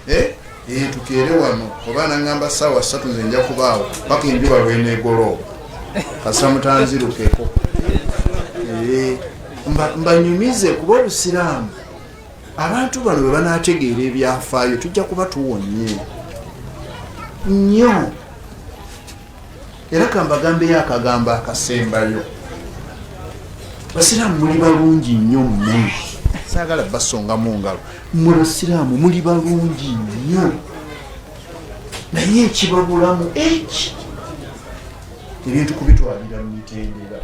eh? Eh, tukeere wano, oba nangamba saawa 3, nze nja kubaawo paka enjuba lwenegolooba, kasa mutanzirukeko. Eh, mbanyumize kuba obusiraamu, abantu bano bwe banategeera ebyafaayo tujja kuba tuwonye nnyo. Era kambagambeyo akagambo akasembayo. Basiraamu muli balungi nnyo mmwe, saagala basonga mu ngalo. Mmwe basiraamu muli balungi nnyo, naye ekibabulamu eki ebintu kubitwalira mu mitendera.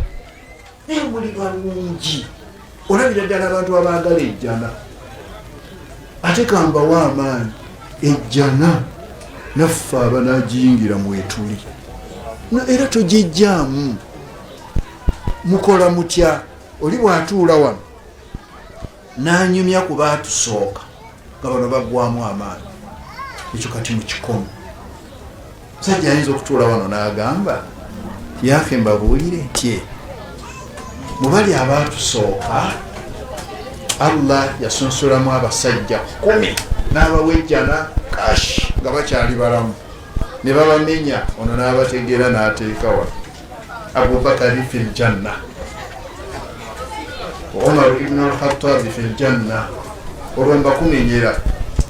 Naye muli balungi, olabira ddala abantu abaagala ejjana. Ate kambawo amaanyi, ejjana naffe abanagiyingira mwetuli, era togijjaamu. Mukola mutya? Oli bwatuula wano nanyumya ku baatusooka nga bano baggwamu amaanyi, ekyo kati mukikomo. Musajja ayinza okutuula wano n'agamba, yafe mbabuulire nti mubali abaatusooka Allah yasunsulamu abasajja 10 n'abawa ejjana kash nga bakyali balamu, ne babamenya, ono n'abategeera n'ateeka wano Abubakari fi ljanna, Umar ibnu Alkhatabi fi ljanna, olwo mbakumenyera,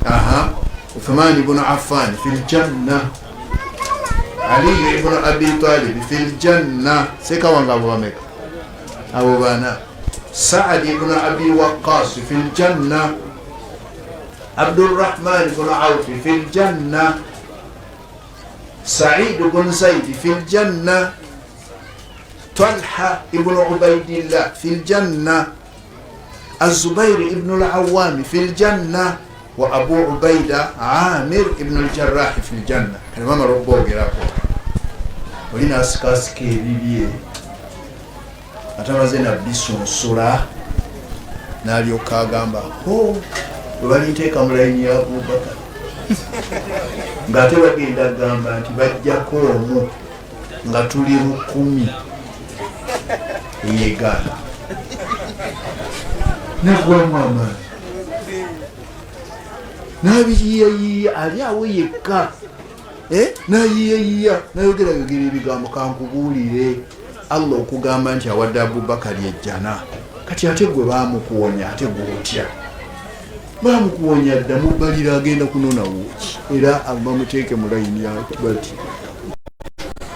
aha, Uthman ibnu Affan fi ljanna, Aliyu ibnu Abi Talib fi ljanna, sekawanga abo bameka? Abo bana. Saadi ibnu Abi Waqas fi ljanna, Abdurrahman ibnu Aufi fi ljanna, Said ibnu Zaidi fi ljanna, Talha ibnu Ubaidillah fi ljanna, Azubairi ibnu Lawami fi ljanna, wa Abu Ubaida Amir ibnu Ljarahi fi ljanna. Kale bamala okubogerako, oli nasikasika ebibye atamaze nabisunsula, nalyoka agamba, ho bwe balinteeka mu layini ya Abubakar, ng'ate bagenda gamba nti bajjako omu nga tuli 1000, eyegaana nagwamu amaanyi nabiyiyayiya, ali awo yekka, eh? Nayiyayiya, nayogerayogera ebigambo. Kankubuulire, Allah okugamba nti awadde Abubakari ejjana, kati ate gwe bamukuwonya, ate gwotya? Bamukuwonya dda, mubalira agenda kunona wooki, era bamuteeke mu layini bati.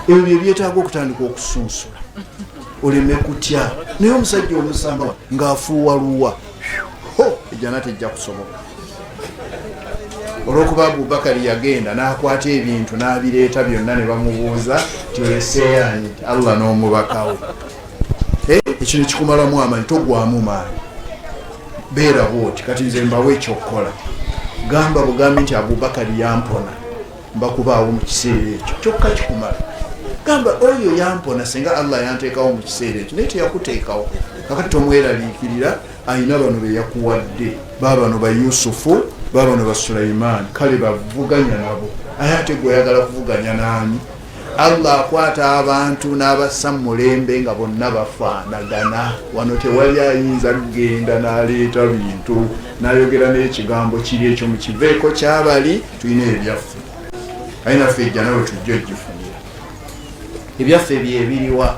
Ebyo bye byetaaga okutandika okusunsula, oleme kutya. Naye omusajja omusamba ng'afuuwa luwa, ho, ejjana tejja kusoboka. Olwokuba Abubakari yagenda n'akwata ebintu n'abireeta byonna, ne bamubuuza ti oleseeyanyi? Allah n'omubakawe. Ekyo nekikumalamu amaanyi, togwamu maanyi, beera bwoti. Kati nze mbawe ekyokukola, gamba bugambi nti Abubakari yampona, mbakubaawo mu kiseera ekyo kyokka kikumala. Gamba oyo yampona, singa Allah yanteekawo mu kiseera ekyo, naye teyakuteekawo. Kakati tomweraliikirira, ayina bano beyakuwadde, babano ba Yusufu, babano ba Sulaimaani, kale bavuganya nabo. Aye ate gwe oyagala kuvuganya naani? Allah akwata abantu n'abassa mu mulembe nga bonna bafaanagana. Wano tewali ayinza kugenda n'aleeta bintu n'ayogera n'ekigambo kiri ekyo mukiveeko kyabali. Tulina ebyaffe, aye naffe ejjana we tujja ogifunira. Ebyaffe byebiriwa?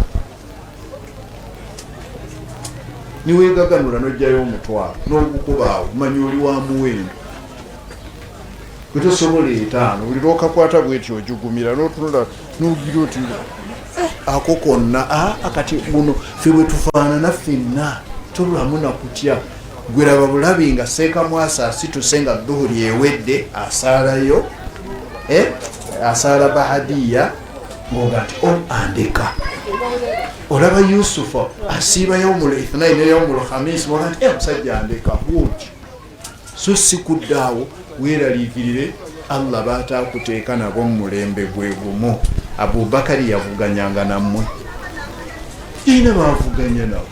Niwegaganula n'ojjayo omutwalo n'ogukubaawo, manya oli wa muwendo gwe tosobola etaano. Buli lwokakwata bweti ojugumira n'otunula n'ogira oti ako konna. Kati guno ffe bwe tufaanana ffenna, tolwamu nakutya. Gweraba bulabi nga seekamwasa asituse nga dhuhuri ewedde, asaalayo, asaala bahadiya, ngoga nti o andeka. Olaba Yusufu asiiba yaumul ithnain ne yaumul khamis, ngoga nti omusajja andeka bwoti. So si kuddaawo weeraliikirire Allah baataakuteeka nabo mu mulembe gwe gumu. Abubakari yavuganyanga nammwe, ina bavuganya nabo,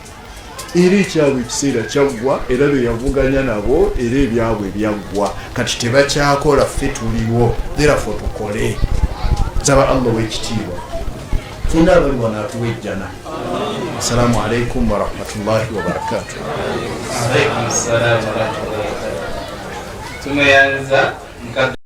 era ekyabwe ekiseera kyaggwa, era be yavuganya nabo era ebyabwe byaggwa, kati tebakyakola. Ffe tuliwo, therefore tukole. Nsaba Allah ow'ekitiibwa fenna abali wano atuwa ejjana. Assalamu alaikum warahmatullahi wabarakatuh. Alaikum salam warahmatullahi wabarakatuh. Tumweyanza mukadde.